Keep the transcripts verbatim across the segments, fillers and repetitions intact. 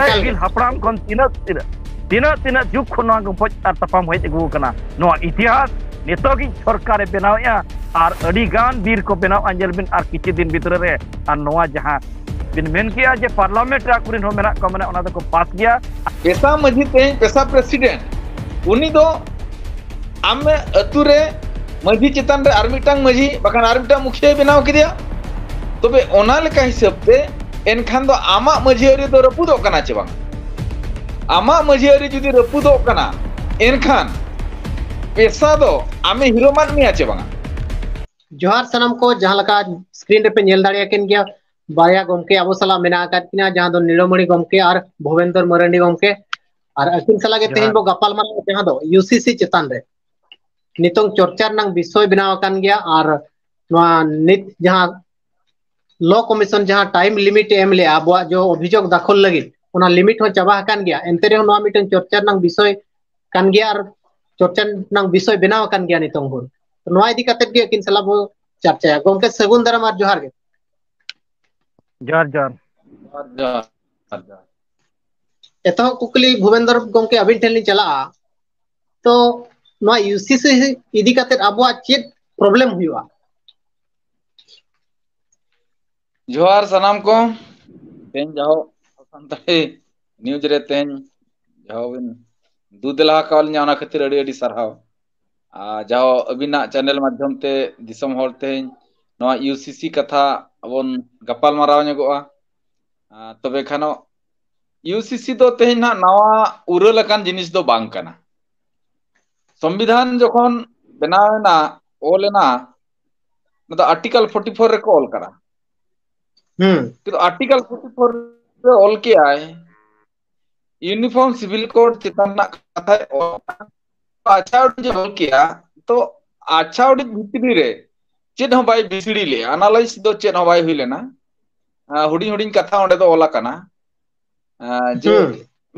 ᱮᱠᱟᱞ ᱜᱮ᱾ ᱟᱹᱜᱤᱞ ᱦᱟᱯᱲᱟᱢ ᱠᱷᱚᱱ ᱛᱤᱱᱟᱹᱜ ᱛᱤᱱᱟᱹᱜ ᱛᱤᱱᱟᱹᱜ ᱛᱤᱱᱟᱹᱜ ᱡᱩᱜᱽ ᱠᱷᱚᱱ ᱱᱚᱣᱟ ᱜᱚᱯᱚᱡ ᱟᱨ ᱛᱟᱯᱟᱢ ᱦᱮᱡ ᱟᱹᱜᱩ ᱟᱠᱟᱱᱟ᱾ ᱱᱚᱣᱟ ᱤᱛᱤᱦᱟᱥ ᱱᱤᱛᱚᱜᱤᱡ ᱥᱚᱨᱠᱟᱨᱮ ᱵᱮᱱᱟᱣᱮᱫᱼᱟ ᱟᱨ ᱟᱹᱰᱤ ᱜᱟᱱ ᱵᱤᱨ ᱠᱚ ᱵᱮᱱᱟᱣᱟ, ᱧᱮᱞ ᱵᱤᱱ ᱟᱨ ᱠᱤᱪᱷᱩ ᱫᱤᱱ ᱵᱷᱤᱛᱨᱤ ᱨᱮ᱾ ᱟᱨ ᱱᱚᱣᱟ ᱡᱟᱦᱟᱸ ᱵᱤᱱ ᱢᱮᱱ ᱠᱮᱜᱼᱟ ᱡᱮ ᱯᱟᱨᱞᱟᱢᱮᱱᱴ ᱨᱮ ᱟᱠᱚᱨᱮᱱ ᱦᱚᱸ ᱢᱮᱱᱟᱜ ᱠᱚᱣᱟ, ᱢᱟᱱᱮ ᱚᱱᱟ ᱫᱚᱠᱚ ᱯᱟᱥ ᱜᱮᱭᱟ᱾ ᱯᱮᱥᱟ ᱢᱟᱹᱡᱷᱤ ᱛᱮᱦᱮᱧ ᱯᱮᱥᱟ ᱯᱨᱮᱥᱤᱰᱮᱱᱴ, ᱩᱱᱤ ᱫᱚ ᱟᱢ ᱟᱹᱛᱩ ᱨᱮ ᱢᱟᱹᱡᱷᱤ ᱪᱮᱛᱟᱱ ᱨᱮ ᱟᱨ ᱢᱤᱫᱴᱟᱝ ᱢᱟᱹᱡᱷᱤ ᱵᱟᱠᱷᱟᱱ ᱟᱨ ᱢᱤᱫᱴᱟᱝ ᱢᱩᱠᱷᱤᱭᱟᱹᱭ ᱵᱮᱱᱟᱣ ᱠᱮᱫᱮᱭᱟ᱾ ᱛᱚᱵᱮ ᱚᱱᱟ ᱞᱮᱠᱟ ᱦᱤᱥᱟᱹᱵ ᱛᱮ ᱮᱱᱠᱷᱟᱱ ᱫᱚ ᱟᱢᱟᱜ ᱢᱟᱹᱡᱷᱤ ᱟᱹᱨᱤ ᱫᱚ ᱨᱟᱹᱯᱩᱫᱚᱜ ᱠᱟᱱᱟ ᱪᱮ ᱵᱟᱝ? ᱟᱢᱟᱜ ᱢᱟᱹᱡᱷᱤ ᱟᱹᱨᱤ ᱡᱩᱫᱤ ᱨᱟᱹᱯᱩᱫᱚᱜ ᱠᱟᱱᱟ, ᱮᱱᱠᱷᱟᱱ ᱯᱮᱥᱟ ᱫᱚ ᱟᱢᱮ ᱦᱤᱨᱳ ᱢᱟᱫ ᱢᱮᱭᱟ ᱪᱮ ᱵᱟᱝᱟ? ᱡᱚᱦᱟᱨ ᱥᱟᱱᱟᱢ ᱠᱚ, ᱡᱟᱦᱟᱸ ᱞᱮᱠᱟ ᱥᱠᱨᱤᱱ ᱨᱮᱯᱮ ᱧᱮᱞ ᱫᱟᱲᱮᱭᱟᱠᱤᱱ ᱜᱮᱭᱟ, ᱵᱟᱨᱭᱟ ᱜᱚᱢᱠᱮ ᱟᱵᱚ ᱥᱟᱞᱟᱜ ᱢᱮᱱᱟᱜ ᱟᱠᱟᱫ ᱠᱤᱱᱟ, ᱡᱟᱦᱟᱸ ᱫᱚ ᱱᱤᱞᱚᱢᱚᱬᱤ ᱜᱚᱢᱠᱮ ᱟᱨ ᱵᱷᱩᱵᱮᱱᱫᱚᱨ ᱢᱟᱨᱟᱱᱰᱤ ᱜᱚᱢᱠᱮ᱾ ᱟᱨ ᱟᱹᱠᱤᱱ ᱥᱟᱞᱟᱜ ᱜᱮ ᱛᱮᱦᱮᱧ ᱡᱚᱦᱟᱨ᱾ ᱵᱚ ᱜᱟᱯᱟᱞ ᱢᱟᱨᱟᱣᱟ, ᱡᱟᱦᱟᱸ ᱫᱚ ᱤᱭᱩ ᱥᱤ ᱥᱤ ᱪᱮᱛᱟᱱ ᱨᱮ ᱱᱤᱛᱚᱝ ᱪᱚᱨᱪᱟ ᱨᱮᱱᱟᱝ ᱵᱤᱥᱚᱭ ᱵᱮᱱᱟᱣ ᱟᱠᱟᱱ ᱜᱮᱭᱟ᱾ ᱟᱨ ᱱᱚᱣᱟ ᱱᱤᱛ ᱡᱟᱦᱟᱸ ᱞᱚ ᱠᱚᱢᱤᱥᱚᱱ ᱡᱟᱦᱟᱸ ᱴᱟᱭᱤᱢ ᱞᱤᱢᱤᱴ ᱮ ᱮᱢ ᱞᱮᱜᱼᱟ ᱟᱵᱚᱣᱟᱜ ᱡᱚ ᱚᱵᱷᱤᱡᱳᱜᱽ ᱫᱟᱠᱷᱚᱞ ᱞᱟᱹᱜᱤᱫ, ᱚᱱᱟ ᱞᱤᱢᱤᱴ ᱦᱚᱸ ᱪᱟᱵᱟ ᱟᱠᱟᱱ ᱜᱮᱭᱟ᱾ ᱮᱱᱛᱮ ᱨᱮᱦᱚᱸ ᱱᱚᱣᱟ ᱢᱤᱫᱴᱟᱝ ᱪᱚᱨᱪᱟ ᱨᱮᱱᱟᱝ ᱵᱤᱥᱚᱭ ᱠᱟᱱ ᱜᱮᱭᱟ ᱟᱨ ᱪᱚᱨᱪᱟ ᱨᱮᱱᱟᱝ ᱵᱤᱥᱚᱭ ᱵᱮᱱᱟᱣ ᱟᱠᱟᱱ ᱜᱮᱭᱟ ᱱᱤᱛᱚᱝ ᱦᱚᱸ᱾ ᱱᱚᱣᱟ ᱤᱫᱤ ᱠᱟᱛᱮᱫ ᱜᱮ ᱟᱹᱠᱤᱱ ᱥᱟᱞᱟᱜ ᱵᱚ ᱪᱟᱨᱪᱟᱭᱟ᱾ ᱜᱚᱢᱠᱮ, ᱥᱟᱹᱜᱩᱱ ᱫᱟᱨᱟᱢ ᱟᱨ ᱡᱚᱦᱟᱨ ᱜᱮ᱾ ᱡᱚᱦᱟᱨ, ᱡᱚᱦᱟᱨ᱾ ᱡᱚᱦᱟᱨ, ᱡᱚᱦᱟᱨ, ᱡᱚᱦᱟᱨ᱾ ᱮᱛᱚᱦᱚᱵ ᱠᱩᱠᱞᱤ ᱵᱷᱩᱵᱮᱱᱫᱚᱨ ᱜᱚᱢᱠᱮ ᱟᱹᱵᱤᱱ ᱴᱷᱮᱱ ᱞᱤᱧ ᱪᱟᱞᱟᱜᱼᱟ᱾ ᱛᱚ ᱱᱚᱣᱟ ᱤᱭᱩ ᱥᱤ ᱥᱤ ᱤᱫᱤ ᱠᱟᱛᱮᱫ ᱟᱵᱚᱣᱟᱜ ᱪᱮᱫ ᱯᱨᱚᱵᱞᱮᱢ ᱦᱩᱭᱩᱜᱼᱟ? ᱡᱚᱦᱟᱨ ᱥᱟᱱᱟᱢ ᱠᱚ᱾ ᱛᱮᱦᱮᱧ ᱡᱟᱦᱳ ᱥᱟᱱᱛᱟᱲᱤ ᱱᱤᱭᱩᱡᱽ ᱨᱮ ᱛᱮᱦᱮᱧ ᱡᱟᱦᱳ ᱵᱤᱱ ᱫᱩ ᱫᱮᱞᱟ ᱟᱠᱟᱫ ᱞᱤᱧᱟ, ᱚᱱᱟ ᱠᱷᱟᱹᱛᱤᱨ ᱟᱹᱰᱤ ᱟᱹᱰᱤ ᱥᱟᱨᱦᱟᱣ᱾ ᱟᱨ ᱡᱟᱦᱳ ᱟᱹᱵᱤᱱᱟᱜ ᱪᱮᱱᱮᱞ ᱢᱟᱫᱽᱫᱷᱚᱢ ᱛᱮ ᱫᱤᱥᱚᱢ ᱦᱚᱲ ᱛᱮᱦᱮᱧ ᱱᱚᱣᱟ ᱤᱭᱩ ᱥᱤ ᱥᱤ ᱠᱟᱛᱷᱟ ᱵᱚᱱ ᱜᱟᱯᱟᱞ ᱢᱟᱨᱟᱣ ᱧᱚᱜᱚᱜᱼᱟ᱾ ᱟᱨ ᱛᱚᱵᱮ ᱠᱷᱟᱱᱚᱜ ᱤᱭᱩ ᱥᱤ ᱥᱤ ᱫᱚ ᱛᱮᱦᱮᱧ ᱱᱟᱦᱟᱜ ᱱᱟᱣᱟ ᱩᱨᱟᱹᱞ ᱟᱠᱟᱱ ᱡᱤᱱᱤᱥ ᱫᱚ ᱵᱟᱝ ᱠᱟᱱᱟ᱾ ᱥᱚᱝᱵᱤᱫᱷᱟᱱ ᱡᱚᱠᱷᱚᱱ ᱵᱮᱱᱟᱣ ᱮᱱᱟ, ᱚᱞ ᱮᱱᱟ, ᱚᱱᱟ ᱫᱚ ᱟᱨᱴᱤᱠᱟᱞ ᱯᱷᱳᱨᱴᱤ ᱯᱷᱳᱨ ᱨᱮᱠᱚ ᱚᱞ ᱠᱟᱱᱟ᱾ ᱦᱩᱸ᱾ ᱠᱤᱱᱛᱩ ᱟᱨᱴᱤᱠᱟᱞ ᱯᱷᱳᱨᱴᱤ ᱯᱷᱳᱨ ᱨᱮ ᱚᱞ ᱠᱮᱜᱼᱟᱭ, ᱤᱭᱩᱱᱤᱯᱷᱚᱨᱢ ᱥᱤᱵᱤᱞ ᱠᱳᱰ ᱪᱮᱛᱟᱱ ᱨᱮᱱᱟᱜ ᱠᱟᱛᱷᱟᱭ ᱚᱞ ᱠᱟᱜᱼᱟ᱾ ᱟᱪᱪᱷᱟ ᱩᱰᱤᱡ ᱮ ᱚᱞ ᱠᱮᱜᱼᱟ, ᱛᱚ ᱟᱪᱪᱷᱟ ᱩᱰᱤᱡ ᱵᱷᱤᱛᱨᱤ ᱨᱮ ᱪᱮᱫ ᱦᱚᱸ ᱵᱟᱭ ᱵᱤᱥᱲᱤ ᱞᱮᱜᱼᱟ, ᱟᱱᱟᱞᱟᱭᱤᱥ ᱫᱚ ᱪᱮᱫ ᱦᱚᱸ ᱵᱟᱭ ᱦᱩᱭ ᱞᱮᱱᱟ᱾ ᱟᱸ, ᱦᱩᱰᱤᱧ ᱦᱩᱰᱤᱧ ᱠᱟᱛᱷᱟ ᱚᱸᱰᱮ ᱫᱚ ᱚᱞ ᱟᱠᱟᱱᱟ, ᱟᱸ, ᱡᱮ ᱦᱩᱸ᱾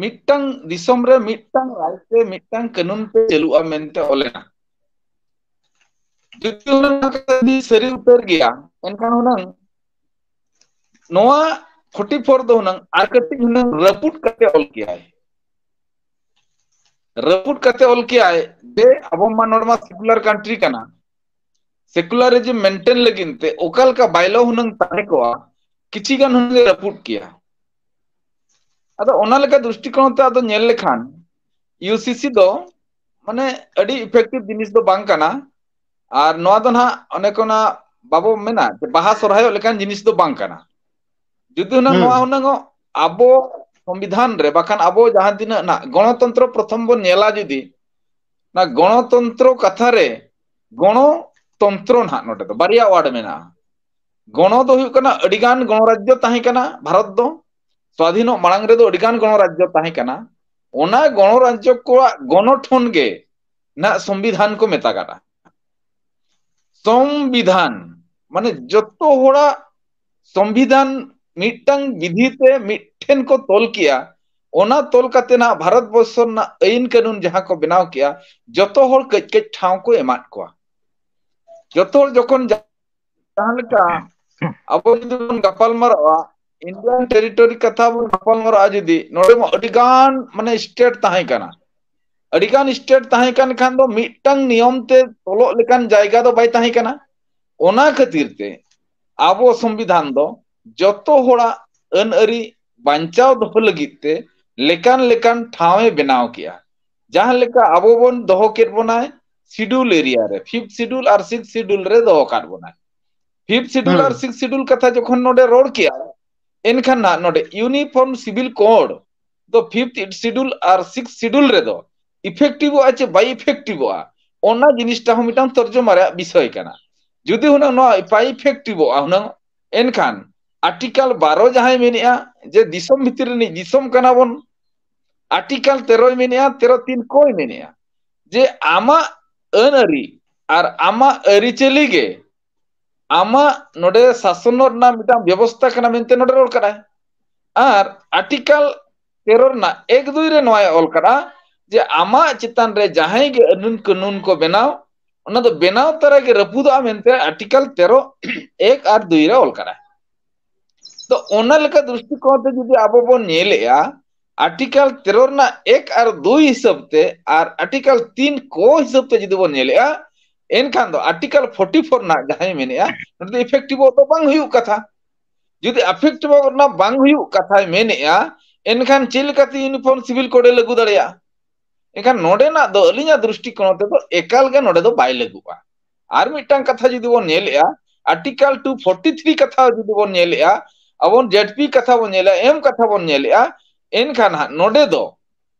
ᱢᱤᱫᱴᱟᱝ ᱫᱤᱥᱚᱢ ᱨᱮ ᱢᱤᱫᱴᱟᱝ ᱨᱟᱡᱽ ᱨᱮ ᱢᱤᱫᱴᱟᱝ ᱠᱟᱹᱱᱩᱱ ᱯᱮ ᱪᱟᱹᱞᱩᱜᱼᱟ ᱢᱮᱱᱛᱮ ᱚᱞ ᱮᱱᱟ᱾ ᱡᱩᱫᱤ ᱦᱩᱱᱟᱹᱝ ᱱᱚᱣᱟ ᱠᱟᱛᱷᱟ ᱡᱩᱫᱤ ᱥᱟᱹᱨᱤ ᱩᱛᱟᱹᱨ ᱜᱮᱭᱟ, ᱮᱱᱠᱷᱟᱱ ᱦᱩᱱᱟᱹᱝ ᱱᱚᱣᱟ ᱯᱷᱳᱨᱴᱤ ᱯᱷᱳᱨ ᱫᱚ ᱦᱩᱱᱟᱹᱝ ᱟᱨ ᱠᱟᱹᱴᱤᱡ ᱦᱩᱱᱟᱹᱝ ᱨᱟᱹᱯᱩᱫ ᱠᱟᱛᱮ ᱚᱞ ᱠᱮᱭᱟᱭ᱾ ᱨᱟᱹᱯᱩᱫ ᱠᱟᱛᱮ ᱚᱞ ᱠᱮᱭᱟᱭ ᱡᱮ ᱟᱵᱚ ᱢᱟ ᱱᱚᱰᱮ ᱢᱟ ᱥᱮᱠᱩᱞᱟᱨ ᱠᱟᱱᱴᱨᱤ ᱠᱟᱱᱟ, ᱥᱮᱠᱩᱞᱟᱨᱤᱡᱢ ᱢᱮᱱᱴᱮᱱ ᱞᱟᱹᱜᱤᱫ ᱛᱮ ᱚᱠᱟ ᱞᱮᱠᱟ ᱵᱟᱭᱞᱚ ᱦᱩᱱᱟᱹᱝ ᱛᱟᱦᱮᱸ ᱠᱚᱜᱼᱟ, ᱠᱤᱪᱷᱤ ᱜᱟᱱ ᱦᱩᱱᱟᱹᱝ ᱮ ᱨᱟᱹᱯᱩᱫ ᱠᱮᱭᱟ᱾ ᱟᱫᱚ ᱚᱱᱟ ᱞᱮᱠᱟ ᱫᱨᱤᱥᱴᱤᱠᱳᱬ ᱛᱮ ᱟᱫᱚ ᱧᱮᱞ ᱞᱮᱠᱷᱟᱱ ᱤᱭᱩ ᱥᱤ ᱥᱤ ᱫᱚ ᱢᱟᱱᱮ ᱟᱹᱰᱤ ᱤᱯᱷᱮᱠᱴᱤᱵᱷ ᱡᱤᱱᱤᱥ ᱫᱚ ᱵᱟᱝ ᱠᱟᱱᱟ᱾ ᱟᱨ ᱱᱚᱣᱟ ᱫᱚ ᱱᱟᱦᱟᱜ ᱚᱱᱮ ᱠᱚ ᱚᱱᱟ ᱵᱟᱵᱚ ᱢᱮᱱᱟ ᱡᱮ ᱵᱟᱦᱟ ᱥᱚᱨᱦᱟᱭᱚᱜ ᱞᱮᱠᱟᱱ ᱡᱤᱱᱤᱥ ᱫᱚ ᱵᱟᱝ ᱠᱟᱱᱟ᱾ ᱡᱩᱫᱤ ᱦᱩᱱᱟᱹᱝ ᱦᱩᱸ᱾ ᱱᱚᱣᱟ ᱦᱩᱱᱟᱹᱝ ᱟᱵᱚ ᱥᱚᱝᱵᱤᱫᱷᱟᱱ ᱨᱮ ᱵᱟᱠᱷᱟᱱ ᱟᱵᱚ ᱡᱟᱦᱟᱸ ᱛᱤᱱᱟᱹᱜ ᱱᱟᱜ ᱜᱚᱬᱚᱛᱚᱱᱛᱨᱚ ᱯᱨᱚᱛᱷᱚᱢ ᱵᱚᱱ ᱧᱮᱞᱟ, ᱡᱩᱫᱤ ᱚᱱᱟ ᱜᱚᱬᱚᱛᱚᱱᱛᱨᱚ ᱠᱟᱛᱷᱟ ᱨᱮ ᱜᱚᱬᱚᱛᱚᱱᱛᱨᱚ ᱱᱟᱦᱟᱜ ᱱᱚᱰᱮ ᱫᱚ ᱵᱟᱨᱭᱟ ᱣᱟᱨᱰ ᱢᱮᱱᱟᱜᱼᱟ᱾ ᱜᱚᱬᱚ ᱫᱚ ᱦᱩᱭᱩᱜ ᱠᱟᱱᱟ ᱟᱹᱰᱤᱜᱟᱱ ᱜᱚᱬᱚᱨᱟᱡᱽᱡᱚ ᱛᱟᱦᱮᱸ ᱠᱟᱱᱟ ᱵᱷᱟᱨᱚᱛ ᱫᱚ, ᱥᱣᱟᱫᱷᱤᱱᱚᱜ ᱢᱟᱲᱟᱝ ᱨᱮᱫᱚ ᱟᱹᱰᱤᱜᱟᱱ ᱜᱚᱬᱚᱨᱟᱡᱽᱡᱚ ᱛᱟᱦᱮᱸ ᱠᱟᱱᱟ᱾ ᱚᱱᱟ ᱜᱚᱬᱚᱨᱟᱡᱽᱡᱚ ᱠᱚᱣᱟᱜ ᱜᱚᱱᱚᱴᱷᱚᱱ ᱜᱮ ᱱᱟᱜ ᱥᱚᱝᱵᱤᱫᱷᱟᱱ ᱠᱚ ᱢᱮᱛᱟᱜᱟᱜᱼᱟ᱾ ᱥᱚᱝᱵᱤᱫᱷᱟᱱ ᱢᱟᱱᱮ ᱡᱚᱛᱚ ᱦᱚᱲᱟᱜ ᱥᱚᱝᱵᱤᱫᱷᱟᱱ ᱢᱤᱫᱴᱟᱝ ᱵᱤᱫᱷᱤ ᱛᱮ ᱢᱤᱫᱴᱷᱮᱱ ᱠᱚ ᱛᱚᱞ ᱠᱮᱜᱼᱟ᱾ ᱚᱱᱟ ᱛᱚᱞ ᱠᱟᱛᱮ ᱱᱟᱜ ᱵᱷᱟᱨᱚᱛ ᱵᱚᱨᱥᱚ ᱨᱮᱱᱟᱜ ᱟᱹᱭᱤᱱ ᱠᱟᱹᱱᱩᱱ ᱡᱟᱦᱟᱸ ᱠᱚ ᱵᱮᱱᱟᱣ ᱠᱮᱜᱼᱟ, ᱡᱚᱛᱚ ᱦᱚᱲ ᱠᱟᱹᱡ ᱠᱟᱹᱡ ᱴᱷᱟᱶ ᱠᱚ ᱮᱢᱟᱫ ᱠᱚᱣᱟ᱾ ᱡᱚᱛᱚ ᱦᱚᱲ ᱡᱚᱠᱷᱚᱱ ᱡᱟᱦᱟᱸ ᱞᱮᱠᱟ ᱟᱵᱚ ᱡᱩᱫᱤ ᱵᱚᱱ ᱜᱟᱯᱟᱞ ᱢᱟᱨᱟᱜᱼᱟ, ᱤᱱᱰᱤᱭᱟᱱ ᱴᱮᱨᱤᱴᱚᱨᱤ ᱠᱟᱛᱷᱟ ᱵᱚᱱ ᱜᱟᱯᱟᱞ ᱢᱟᱨᱟᱜᱼᱟ, ᱡᱩᱫᱤ ᱱᱚᱰᱮ ᱢᱟ ᱟᱹᱰᱤ ᱜᱟᱱ ᱢᱟᱱᱮ ᱥᱴᱮᱴ ᱛᱟᱦᱮᱸ ᱠᱟᱱᱟ, ᱟᱹᱰᱤ ᱜᱟᱱ ᱥᱴᱮᱴ ᱛᱟᱦᱮᱸ ᱠᱟᱱ ᱠᱷᱟᱱ ᱫᱚ ᱢᱤᱫᱴᱟᱝ ᱱᱤᱭᱚᱢ ᱛᱮ ᱛᱚᱞᱚᱜ ᱞᱮᱠᱟᱱ ᱡᱟᱭᱜᱟ ᱫᱚ ᱵᱟᱭ ᱛᱟᱦᱮᱸ ᱠᱟᱱᱟ᱾ ᱚᱱᱟ ᱠᱷᱟᱹᱛᱤᱨ ᱛᱮ ᱟᱵᱚ ᱥᱚᱝᱵᱤᱫᱷᱟᱱ ᱫᱚ ᱡᱚᱛᱚ ᱦᱚᱲᱟᱜ ᱟᱹᱱ ᱟᱹᱨᱤ ᱵᱟᱧᱪᱟᱣ ᱫᱚᱦᱚ ᱞᱟᱹᱜᱤᱫ ᱛᱮ ᱞᱮᱠᱟᱱ ᱞᱮᱠᱟᱱ ᱴᱷᱟᱶ ᱮ ᱵᱮᱱᱟᱣ ᱠᱮᱜᱼᱟ᱾ ᱡᱟᱦᱟᱸ ᱞᱮᱠᱟ ᱟᱵᱚ ᱵᱚᱱ ᱫᱚᱦᱚ ᱠᱮᱫ ᱵᱚᱱᱟᱭ ᱥᱤᱰᱩᱞ ᱮᱨᱤᱭᱟ ᱨᱮ, ᱯᱷᱤᱯᱛᱷ ᱥᱤᱰᱩᱞ ᱟᱨ ᱥᱤᱠᱥ ᱥᱤᱰᱩᱞ ᱨᱮ ᱫᱚᱦᱚ ᱠᱟᱫ ᱵᱚᱱᱟᱭ᱾ ᱯᱷᱤᱯᱛᱷ ᱥᱤᱰᱩᱞ ᱟᱨ ᱦᱩᱸ᱾ ᱥᱤᱠᱥ ᱥᱤᱰᱩᱞ ᱠᱟᱛᱷᱟ ᱡᱚᱠᱷᱚᱱ ᱱᱚᱰᱮ ᱨᱚᱲ ᱠᱮᱜᱼᱟ, ᱮᱱᱠᱷᱟᱱ ᱱᱟᱜ ᱱᱚᱰᱮ ᱤᱭᱩᱱᱤᱯᱷᱚᱨᱢ ᱥᱤᱵᱤᱞ ᱠᱳᱰ ᱫᱚ ᱯᱷᱤᱯᱛᱷ ᱥᱤᱰᱩᱞ ᱟᱨ ᱥᱤᱠᱥ ᱥᱤᱰᱩᱞ ᱨᱮᱫᱚ ᱤᱯᱷᱮᱠᱴᱤᱵᱷᱚᱜᱼᱟ ᱪᱮ ᱵᱟᱭ ᱤᱯᱷᱮᱠᱴᱤᱵᱷᱚᱜᱼᱟ, ᱚᱱᱟ ᱡᱤᱱᱤᱥᱴᱟ ᱦᱚᱸ ᱢᱤᱫᱴᱟᱝ ᱛᱚᱨᱡᱚᱢᱟ ᱨᱮᱭᱟᱜ ᱵᱤᱥᱚᱭ ᱠᱟᱱᱟ᱾ ᱡᱩᱫᱤ ᱦᱩᱱᱟᱹᱝ ᱱᱚᱣᱟ ᱵᱟᱭ ᱤᱯᱷᱮᱠᱴᱤᱵᱷᱚᱜᱼᱟ ᱦᱩᱱᱟᱹᱝ, ᱮᱱᱠᱷᱟᱱ ᱟᱨᱴᱤᱠᱟᱞ ᱵᱟᱨᱚ ᱡᱟᱦᱟᱸᱭ ᱢᱮᱱᱮᱜᱼᱟ ᱡᱮ ᱫᱤᱥᱚᱢ ᱵᱷᱤᱛᱤᱨ ᱨᱤᱱᱤᱡ ᱫᱤᱥᱚᱢ ᱠᱟᱱᱟ ᱵᱚᱱ, ᱟᱨᱴᱤᱠᱟᱞ ᱛᱮᱨᱚᱭ ᱢᱮᱱᱮᱜᱼᱟ, ᱛᱮᱨᱚ ᱛᱤᱱ ᱠᱚᱭ ᱢᱮᱱᱮᱜᱼᱟ ᱡᱮ ᱟᱢᱟᱜ ᱟᱹᱱ ᱟᱹᱨᱤ ᱟᱨ ᱟᱢᱟᱜ ᱟᱹᱨᱤᱪᱟᱹᱞᱤ ᱜᱮ ᱟᱢᱟᱜ ᱱᱚᱰᱮ ᱥᱟᱥᱚᱱ ᱨᱮᱱᱟᱜ ᱢᱤᱫᱴᱟᱝ ᱵᱮᱵᱚᱥᱛᱷᱟ ᱠᱟᱱᱟ ᱢᱮᱱᱛᱮ ᱱᱚᱰᱮ ᱨᱚᱲ ᱠᱟᱱᱟᱭ᱾ ᱟᱨ ᱟᱨᱴᱤᱠᱟᱞ ᱛᱮᱨᱚ ᱨᱮᱱᱟᱜ ᱮᱠ ᱫᱩᱭ ᱨᱮ ᱱᱚᱣᱟᱭ ᱚᱞ ᱠᱟᱫᱟ ᱡᱮ ᱟᱢᱟᱜ ᱪᱮᱛᱟᱱ ᱨᱮ ᱡᱟᱦᱟᱸᱭ ᱜᱮ ᱟᱹᱱᱩᱱ ᱠᱟᱹᱱᱩᱱ ᱠᱚ ᱵᱮᱱᱟᱣ, ᱚᱱᱟ ᱫᱚ ᱵᱮᱱᱟᱣ ᱛᱟᱨᱟ ᱜᱮ ᱨᱟᱹᱯᱩᱫᱚᱜᱼᱟ ᱢᱮᱱᱛᱮ ᱟᱨᱴᱤᱠᱟᱞ ᱛᱮᱨᱚ ᱮᱠ ᱟᱨ ᱫᱩᱭ ᱨᱮ ᱚᱞ ᱠᱟᱫᱟ᱾ ᱛᱚ ᱚᱱᱟ ᱞᱮᱠᱟ ᱫᱨᱤᱥᱴᱤᱠᱳᱱ ᱛᱮ ᱡᱩᱫᱤ ᱟᱵᱚ ᱵᱚᱱ ᱧᱮᱞᱮᱜᱼᱟ, ᱟᱨᱴᱤᱠᱟᱞ ᱛᱮᱨᱚ ᱨᱮᱱᱟᱜ ᱮᱠ ᱟᱨ ᱫᱩᱭ ᱦᱤᱥᱟᱹᱵ ᱛᱮ ᱟᱨ ᱟᱨᱴᱤᱠᱟᱞ ᱛᱤᱱ ᱠᱚ ᱦᱤᱥᱟᱹᱵ ᱛᱮ ᱡᱩᱫᱤ ᱵᱚᱱ ᱧᱮᱞᱮᱜᱼᱟ, ᱮᱱᱠᱷᱟᱱ ᱫᱚ ᱟᱨᱴᱤᱠᱟᱞ ᱯᱷᱳᱨᱴᱤ ᱯᱷᱳᱨ ᱨᱮᱱᱟᱜ ᱡᱟᱦᱟᱸᱭ ᱢᱮᱱᱮᱜᱼᱟ, ᱱᱚᱰᱮ ᱫᱚ ᱤᱯᱷᱮᱠᱴᱤᱵᱷᱚᱜ ᱫᱚ ᱵᱟᱝ ᱦᱩᱭᱩᱜ ᱠᱟᱛᱷᱟ᱾ ᱡᱩᱫᱤ ᱤᱯᱷᱮᱠᱴᱤᱵᱷᱚᱜ ᱨᱮᱱᱟᱜ ᱵᱟᱝ ᱦᱩᱭᱩᱜ ᱠᱟᱛᱷᱟᱭ ᱢᱮᱱᱮᱜᱼᱟ, ᱮᱱᱠᱷᱟᱱ ᱪᱮᱫ ᱞᱮᱠᱟᱛᱮ ᱤᱭᱩᱱᱤᱯᱷᱚᱨᱢ ᱥᱤᱵᱷᱤᱞ ᱠᱳᱰ ᱮ ᱞᱟᱹᱜᱩ ᱫᱟᱲᱮᱭᱟᱜᱼᱟ? ᱮᱱᱠᱷᱟᱱ ᱱᱚᱰᱮᱱᱟᱜ ᱫᱚ ᱟᱹᱞᱤᱧᱟᱜ ᱫᱨᱤᱥᱴᱤᱠᱳᱱ ᱛᱮᱫᱚ ᱮᱠᱟᱞ ᱜᱮ ᱱᱚᱰᱮ ᱫᱚ ᱵᱟᱭ ᱞᱟᱹᱜᱩᱜᱼᱟ᱾ ᱟᱨ ᱢᱤᱫᱴᱟᱝ ᱠᱟᱛᱷᱟ ᱡᱩᱫᱤ ᱵᱚᱱ ᱧᱮᱞᱮᱜᱼᱟ, ᱟᱨᱴᱤᱠᱟᱞ ᱴᱩ ᱯᱷᱳᱨᱴᱤ ᱛᱷᱨᱤ ᱠᱟᱛᱷᱟ ᱡᱩᱫᱤ ᱵᱚᱱ ᱧᱮᱞᱮᱜᱼᱟ, ᱟᱵᱚ ᱡᱮᱰᱯᱤ ᱠᱟᱛᱷᱟ ᱵᱚᱱ ᱧᱮᱞᱮᱜᱼᱟ, ᱮᱢ ᱠᱟᱛᱷᱟ ᱵᱚᱱ ᱧᱮᱞᱮᱜᱼᱟ, ᱮᱱᱠᱷᱟᱱ ᱦᱟᱸᱜ ᱱᱚᱰᱮ ᱫᱚ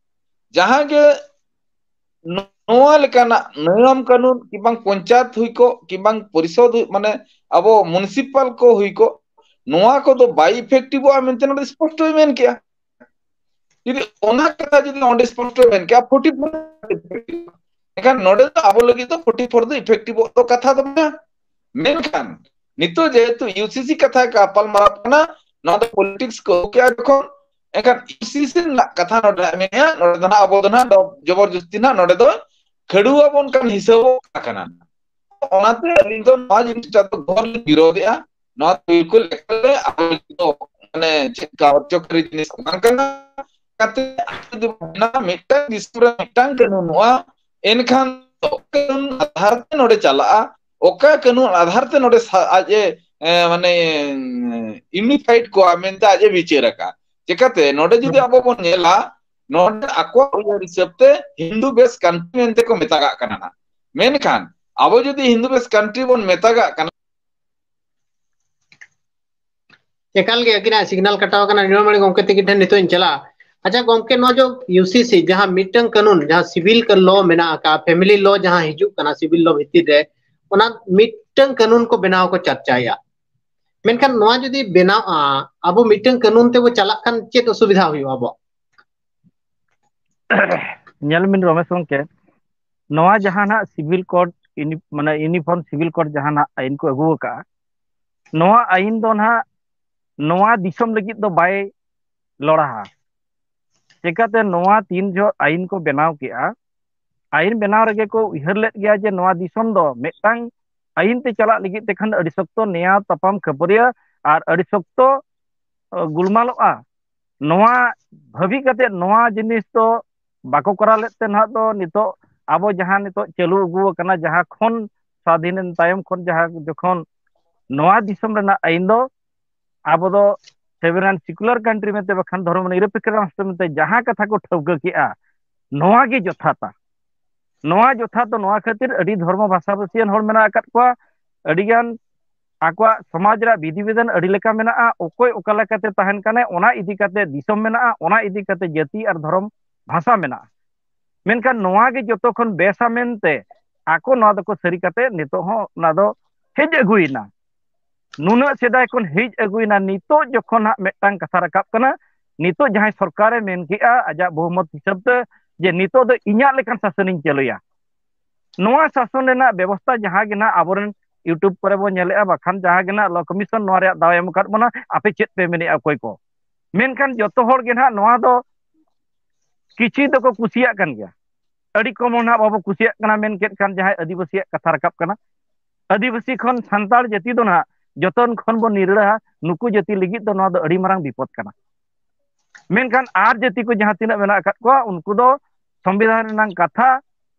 ᱡᱟᱦᱟᱸ ᱜᱮ ᱱᱚᱣᱟ ᱞᱮᱠᱟᱱᱟᱜ ᱱᱤᱭᱚᱢ ᱠᱟᱹᱱᱩᱱ ᱠᱤᱵᱟᱝ ᱯᱚᱧᱪᱟᱭᱮᱛ ᱦᱩᱭ ᱠᱚᱜ ᱠᱤᱵᱟᱝ ᱯᱚᱨᱤᱥᱚᱫ ᱦᱩᱭ, ᱢᱟᱱᱮ ᱟᱵᱚ ᱢᱩᱱᱤᱥᱤᱯᱟᱞ ᱠᱚ ᱦᱩᱭ ᱠᱚᱜ, ᱱᱚᱣᱟ ᱠᱚᱫᱚ ᱵᱟᱭ ᱤᱯᱷᱮᱠᱴᱤᱵᱷᱚᱜᱼᱟ ᱢᱮᱱᱛᱮ ᱱᱚᱰᱮ ᱥᱯᱚᱥᱴᱚᱭ ᱢᱮᱱ ᱠᱮᱜᱼᱟ᱾ ᱡᱩᱫᱤ ᱚᱱᱟ ᱠᱟᱛᱷᱟ ᱡᱩᱫᱤ ᱚᱸᱰᱮ ᱥᱯᱚᱥᱴᱚᱭ ᱢᱮᱱ ᱠᱮᱜᱼᱟ, ᱯᱷᱳᱨᱴᱤ ᱯᱷᱳᱨ ᱮᱱᱠᱷᱟᱱ ᱱᱚᱰᱮ ᱫᱚ ᱟᱵᱚ ᱞᱟᱹᱜᱤᱫ ᱫᱚ ᱯᱷᱳᱨᱴᱤ ᱯᱷᱳᱨ ᱫᱚ ᱤᱯᱷᱮᱠᱴᱤᱵᱷᱚᱜ ᱫᱚ ᱠᱟᱛᱷᱟ ᱫᱚ ᱵᱟᱝ᱾ ᱢᱮᱱᱠᱷᱟᱱ ᱱᱤᱛᱚᱜ ᱡᱮᱦᱮᱛᱩ ᱤᱭᱩᱥᱤᱥᱤ ᱠᱟᱛᱷᱟ ᱜᱟᱯᱟᱞ ᱢᱟᱨᱟᱣ ᱠᱟᱱᱟ, ᱱᱚᱣᱟ ᱫᱚ ᱯᱚᱞᱤᱴᱤᱠᱥ ᱠᱚ ᱟᱹᱜᱩ ᱠᱮᱜᱼᱟ ᱡᱚᱠᱷᱚᱱ, ᱮᱱᱠᱷᱟᱱ ᱤᱭᱩᱥᱤᱥᱤ ᱨᱮᱱᱟᱜ ᱠᱟᱛᱷᱟ ᱱᱚᱰᱮ ᱢᱮᱱᱟᱜᱼᱟ, ᱱᱚᱰᱮ ᱫᱚ ᱱᱟᱜ ᱟᱵᱚ ᱫᱚ ᱱᱟᱜ ᱡᱚᱵᱚᱨᱡᱚᱥᱛᱤ ᱱᱟᱜ ᱱᱚᱰᱮ ᱫᱚ ᱠᱷᱟᱹᱲᱩᱣᱟᱹ ᱵᱚᱱ ᱠᱟᱱ ᱦᱤᱥᱟᱹᱵᱚᱜ ᱠᱟᱱᱟ᱾ ᱚᱱᱟᱛᱮ ᱟᱹᱞᱤᱧ ᱫᱚ ᱱᱚᱣᱟ ᱡᱤᱱᱤᱥᱴᱟ ᱫᱚ ᱜᱷᱳᱨ ᱞᱤᱧ ᱵᱤᱨᱳᱫᱷᱮᱜᱼᱟ᱾ ᱱᱚᱣᱟ ᱫᱚ ᱵᱤᱞᱠᱩᱞ ᱮᱠᱟᱞ ᱜᱮ ᱟᱵᱚ ᱫᱚ ᱢᱟᱱᱮ ᱪᱮᱫ ᱠᱟ ᱚᱨᱡᱚᱠᱟᱨᱤ ᱡᱤᱱᱤᱥ ᱵᱟᱝ ᱠᱟᱱᱟ᱾ ᱠᱟᱛᱮ ᱟᱵᱚ ᱡᱩᱫᱤ ᱵᱚᱱ ᱢᱮᱱᱟ ᱢᱤᱫᱴᱟᱝ ᱫᱤᱥᱚᱢ ᱨᱮ ᱢᱤᱫᱴᱟᱝ ᱠᱟᱹᱱᱩᱱᱚᱜᱼᱟ, ᱮᱱᱠᱷᱟᱱ ᱚᱠᱟ ᱠᱟᱹᱱᱩᱱ ᱟᱫᱷᱟᱨ ᱛᱮ ᱱᱚᱰᱮ ᱪᱟᱞᱟᱜᱼᱟ, ᱚᱠᱟ ᱠᱟᱹᱱᱩᱱ ᱟᱫᱷᱟᱨ ᱛᱮ ᱱᱚᱰᱮ ᱥᱟ-, ᱟᱡ ᱮ, ᱮ, ᱢᱟᱱᱮ, ᱤᱭᱩᱱᱤᱯᱷᱟᱭᱤᱰ ᱠᱚᱣᱟ ᱢᱮᱱᱛᱮ ᱟᱡ ᱮ ᱵᱤᱪᱟᱹᱨ ᱟᱠᱟᱫ᱾ ᱪᱮᱠᱟᱛᱮ ᱱᱚᱰᱮ ᱡᱩᱫᱤ ᱟᱵᱚ ᱵᱚᱱ ᱧᱮᱞᱟ, ᱱᱚᱰᱮ ᱟᱠᱚᱣᱟᱜ ᱩᱭᱦᱟᱹᱨ ᱦᱤᱥᱟᱹᱵ ᱛᱮ ᱦᱤᱱᱫᱩ ᱵᱮᱥ ᱠᱟᱱᱴᱨᱤ ᱢᱮᱱᱛᱮ ᱠᱚ ᱢᱮᱛᱟᱜᱟᱜ ᱠᱟᱱᱟ᱾ ᱢᱮᱱᱠᱷᱟᱱ ᱟᱵᱚ ᱡᱩᱫᱤ ᱦᱤᱱᱫᱩ ᱵᱮᱥ ᱠᱟᱱᱴᱨᱤ ᱵᱚᱱ ᱢᱮᱛᱟᱜᱟᱜ ᱠᱟᱱᱟ, ᱮᱠᱟᱞ ᱜᱮ ᱟᱹᱠᱤᱱᱟᱜ ᱥᱤᱜᱽᱱᱟᱞ ᱠᱟᱴᱟᱣ ᱟᱠᱟᱱᱟ, ᱱᱤᱨᱢᱚᱞ ᱢᱚᱬᱤ ᱜᱚᱢᱠᱮ ᱛᱟᱹᱠᱤᱱ ᱴᱷᱮᱱ ᱱᱤᱛᱚᱜ ᱤᱧ ᱪᱟᱞᱟᱜᱼᱟ᱾ ᱟᱪᱪᱷᱟ ᱜᱚᱢᱠᱮ, ᱱᱚᱣᱟ ᱡᱚ ᱤᱭᱩᱥᱤᱥᱤ ᱡᱟᱦᱟᱸ ᱢᱤᱫᱴᱟᱝ ᱠᱟᱹᱱᱩᱱ, ᱡᱟᱦᱟᱸ ᱥᱤᱵᱤᱞ ᱞᱚ ᱢᱮᱱᱟᱜ ᱟᱠᱟᱫ, ᱯᱷᱮᱢᱤᱞᱤ ᱞᱚ ᱡᱟᱦᱟᱸ ᱦᱤᱡᱩᱜ ᱠᱟᱱᱟ ᱥᱤᱵᱤᱞ ᱞᱚ ᱵᱷᱤᱛᱤᱨ ᱨᱮ, ᱚᱱᱟ ᱢᱤᱫᱴᱟᱝ ᱠᱟᱹᱱᱩᱱ ᱠᱚ ᱵᱮᱱᱟᱣ ᱠᱚ ᱪᱟᱨᱪᱟᱭᱟ᱾ ᱢᱮᱱᱠᱷᱟᱱ ᱱᱚᱣᱟ ᱡᱩᱫᱤ ᱵᱮᱱᱟᱣᱜᱼᱟ, ᱟᱵᱚ ᱢᱤᱫᱴᱟᱝ ᱠᱟᱹᱱᱩᱱ ᱛᱮᱵᱚ ᱪᱟᱞᱟᱜ ᱠᱷᱟᱱ ᱪᱮᱫ ᱚᱥᱩᱵᱤᱫᱷᱟ ᱦᱩᱭᱩᱜᱼᱟ ᱟᱵᱚᱣᱟᱜ? ᱧᱮᱞ ᱵᱤᱱ ᱨᱚᱢᱮᱥ ᱜᱚᱢᱠᱮ, ᱱᱚᱣᱟ ᱡᱟᱦᱟᱸ ᱱᱟᱜ ᱥᱤᱵᱤᱞ ᱠᱳᱰ, ᱤᱭᱩᱱᱤ-, ᱢᱟᱱᱮ ᱤᱭᱩᱱᱤᱯᱷᱚᱨᱢ ᱥᱤᱵᱤᱞ ᱠᱳᱰ ᱡᱟᱦᱟᱸ ᱱᱟᱜ ᱟᱹᱭᱤᱱ ᱠᱚ ᱟᱹᱜᱩ ᱟᱠᱟᱫᱼᱟ, ᱱᱚᱣᱟ ᱟᱹᱭᱤᱱ ᱫᱚ ᱱᱟᱦᱟᱜ ᱱᱚᱣᱟ ᱫᱤᱥᱚᱢ ᱞᱟᱹᱜᱤᱫ ᱫᱚ ᱵᱟᱭ ᱞᱚᱲᱟᱦᱟ᱾ ᱪᱮᱠᱟᱛᱮ ᱱᱚᱣᱟ ᱛᱤᱱ ᱡᱚᱦᱚᱜ ᱟᱹᱭᱤᱱ ᱠᱚ ᱵᱮᱱᱟᱣ ᱠᱮᱜᱼᱟ, ᱟᱹᱭᱤᱱ ᱵᱮᱱᱟᱣ ᱨᱮᱜᱮ ᱠᱚ ᱩᱭᱦᱟᱹᱨ ᱞᱮᱫ ᱜᱮᱭᱟ ᱡᱮ ᱱᱚᱣᱟ ᱫᱤᱥᱚᱢ ᱫᱚ ᱢᱤᱫᱴᱟᱝ ᱟᱹᱭᱤᱱ ᱛᱮ ᱪᱟᱞᱟᱜ ᱞᱟᱹᱜᱤᱫ ᱛᱮᱠᱷᱟᱱ ᱟᱹᱰᱤ ᱥᱚᱠᱛᱚ ᱱᱮᱭᱟᱣ ᱛᱟᱯᱟᱢ ᱠᱷᱟᱹᱯᱟᱹᱨᱤᱭᱟᱹ ᱟᱨ ᱟᱹᱰᱤ ᱥᱚᱠᱛᱚ ᱜᱩᱞᱢᱟᱞᱚᱜᱼᱟ᱾ ᱱᱚᱣᱟ ᱵᱷᱟᱹᱵᱤ ᱠᱟᱛᱮ ᱱᱚᱣᱟ ᱡᱤᱱᱤᱥ ᱫᱚ ᱵᱟᱠᱚ ᱠᱚᱨᱟᱣ ᱞᱮᱫ ᱛᱮ ᱱᱟᱦᱟᱜ ᱫᱚ ᱱᱤᱛᱚᱜ ᱟᱵᱚ ᱡᱟᱦᱟᱸ ᱱᱤᱛᱚᱜ ᱪᱟᱹᱞᱩ ᱟᱹᱜᱩ ᱟᱠᱟᱱᱟ, ᱡᱟᱦᱟᱸ ᱠᱷᱚᱱ ᱥᱟᱫᱷᱤᱱ ᱮᱱ ᱛᱟᱭᱚᱢ ᱠᱷᱚᱱ ᱡᱟᱦᱟᱸ ᱡᱚᱠᱷᱚᱱ ᱱᱚᱣᱟ ᱫᱤᱥᱚᱢ ᱨᱮᱱᱟᱜ ᱟᱹᱭᱤᱱ ᱫᱚ ᱟᱵᱚ ᱫᱚ sovereign secular country ᱢᱮᱱᱛᱮ ᱵᱟᱠᱷᱟᱱ ᱫᱷᱚᱨᱢᱚ ᱱᱤᱨᱚᱯᱮᱠᱠᱷᱚ ᱨᱟᱥᱴᱨᱚ ᱢᱮᱱᱛᱮ ᱡᱟᱦᱟᱸ ᱠᱟᱛᱷᱟ ᱠᱚ ᱴᱷᱟᱹᱣᱠᱟᱹ ᱠᱮᱜᱼᱟ, ᱱᱚᱣᱟ ᱜᱮ ᱡᱚᱛᱷᱟᱛᱟ᱾ ᱱᱚᱣᱟ ᱡᱚᱛᱷᱟᱛ ᱫᱚ ᱱᱚᱣᱟ ᱠᱷᱟᱹᱛᱤᱨ ᱟᱹᱰᱤ ᱫᱷᱚᱨᱢᱚ ᱵᱷᱟᱥᱟ ᱵᱷᱟᱹᱥᱤᱭᱟᱱ ᱦᱚᱲ ᱢᱮᱱᱟᱜ ᱟᱠᱟᱫ ᱠᱚᱣᱟ, ᱟᱹᱰᱤᱜᱟᱱ ᱟᱠᱚᱣᱟᱜ ᱥᱚᱢᱟᱡᱽ ᱨᱮᱭᱟᱜ ᱵᱤᱫᱷᱤ ᱵᱤᱫᱷᱟᱱ ᱟᱹᱰᱤ ᱞᱮᱠᱟ ᱢᱮᱱᱟᱜᱼᱟ, ᱚᱠᱚᱭ ᱚᱠᱟ ᱞᱮᱠᱟᱛᱮ ᱛᱟᱦᱮᱱ ᱠᱟᱱᱟᱭ, ᱚᱱᱟ ᱤᱫᱤ ᱠᱟᱛᱮ ᱫᱤᱥᱚᱢ ᱢᱮᱱᱟᱜᱼᱟ, ᱚᱱᱟ ᱤᱫᱤ ᱠᱟᱛᱮ ᱡᱟᱹᱛᱤ ᱟᱨ ᱫᱷᱚᱨᱚᱢ ᱵᱷᱟᱥᱟ ᱢᱮᱱᱟᱜᱼᱟ᱾ ᱢᱮᱱᱠᱷᱟᱱ ᱱᱚᱣᱟ ᱜᱮ ᱡᱚᱛᱚ ᱠᱷᱚᱱ ᱵᱮᱥᱟ ᱢᱮᱱᱛᱮ ᱟᱠᱚ ᱱᱚᱣᱟ ᱫᱚᱠᱚ ᱥᱟᱹᱨᱤ ᱠᱟᱛᱮ ᱱᱤᱛᱚᱜ ᱦᱚᱸ ᱚᱱᱟ ᱫᱚ ᱦᱮᱡ ᱟᱹᱜᱩᱭᱮᱱᱟ᱾ ᱱᱩᱱᱟᱹᱜ ᱥᱮᱫᱟᱭ ᱠᱷᱚᱱ ᱦᱮᱡ ᱟᱹᱜᱩᱭᱮᱱᱟ, ᱱᱤᱛᱚᱜ ᱡᱚᱠᱷᱚᱱ ᱦᱟᱸᱜ ᱢᱤᱫᱴᱟᱝ ᱠᱟᱛᱷᱟ ᱨᱟᱠᱟᱵ ᱠᱟᱱᱟ, ᱱᱤᱛᱚᱜ ᱡᱟᱦᱟᱸᱭ ᱥᱚᱨᱠᱟᱨᱮ ᱢᱮᱱ ᱠᱮᱜᱼᱟ ᱟᱡᱟᱜ ᱵᱚᱦᱩᱢᱚᱛ ᱦᱤᱥᱟᱹᱵ ᱛᱮ ᱡᱮ ᱱᱤᱛᱚᱜ ᱫᱚ ᱤᱧᱟᱹᱜ ᱞᱮᱠᱟᱱ ᱥᱟᱥᱚᱱᱤᱧ ᱪᱟᱹᱞᱩᱭᱟ, ᱱᱚᱣᱟ ᱥᱟᱥᱚᱱ ᱨᱮᱱᱟᱜ ᱵᱮᱵᱚᱥᱛᱷᱟ ᱡᱟᱦᱟᱸ ᱜᱮ ᱱᱟᱜ ᱟᱵᱚᱨᱮᱱ YouTube ᱠᱚᱨᱮ ᱵᱚᱱ ᱧᱮᱞᱮᱜᱼᱟ, ᱵᱟᱠᱷᱟᱱ ᱡᱟᱦᱟᱸ ᱜᱮ ᱱᱟᱜ law commission ᱱᱚᱣᱟ ᱨᱮᱭᱟᱜ ᱫᱟᱣ ᱮ ᱮᱢ ᱟᱠᱟᱫ ᱵᱚᱱᱟ, ᱟᱯᱮ ᱪᱮᱫ ᱯᱮ ᱢᱮᱱᱮᱜᱼᱟ ᱚᱠᱚᱭ ᱠᱚ? ᱢᱮᱱᱠᱷᱟᱱ ᱡᱚᱛᱚ ᱦᱚᱲ ᱜᱮ ᱱᱟᱜ ᱱᱚᱣᱟ ᱫᱚ ᱠᱤᱪᱷᱤ ᱫᱚᱠᱚ ᱠᱩᱥᱤᱭᱟᱜ ᱠᱟᱱ ᱜᱮᱭᱟ, ᱟᱹᱰᱤ ᱠᱚᱢ ᱦᱚᱲ ᱱᱟᱜ ᱵᱟᱵᱚ ᱠᱩᱥᱤᱭᱟᱜ ᱠᱟᱱᱟ᱾ ᱢᱮᱱ ᱠᱮᱫ ᱠᱷᱟᱱ ᱡᱟᱦᱟᱸᱭ ᱟᱹᱫᱤᱵᱟᱹᱥᱤᱭᱟᱜ ᱠᱟᱛᱷᱟ ᱨᱟᱠᱟᱵ ᱠᱟᱱᱟ, ᱟᱹᱫᱤᱵᱟᱹᱥᱤ ᱠᱷᱚᱱ ᱥᱟᱱᱛᱟᱲ ᱡᱟᱹᱛᱤ ᱫᱚ ᱱᱟᱜ ᱡᱚᱛᱚᱱ ᱠᱷᱚᱱ ᱵᱚᱱ ᱱᱤᱨᱲᱟᱹᱦᱟ, ᱱᱩᱠᱩ ᱡᱟᱹᱛᱤ ᱞᱟᱹᱜᱤᱫ ᱫᱚ ᱱᱚᱣᱟ ᱫᱚ ᱟᱹᱰᱤ ᱢᱟᱨᱟᱝ ᱵᱤᱯᱚᱫ ᱠᱟᱱᱟ᱾ ᱢᱮᱱᱠᱷᱟᱱ ᱟᱨ ᱡᱟᱹᱛᱤ ᱠᱚ ᱡᱟᱦᱟᱸ ᱛᱤᱱᱟᱹᱜ ᱢᱮᱱᱟᱜ ᱟᱠᱟᱫ ᱠᱚᱣᱟ, ᱩᱱᱠᱩ ᱫᱚ ᱥᱚᱝᱵᱤᱫᱷᱟᱱ ᱨᱮᱱᱟᱜ ᱠᱟᱛᱷᱟ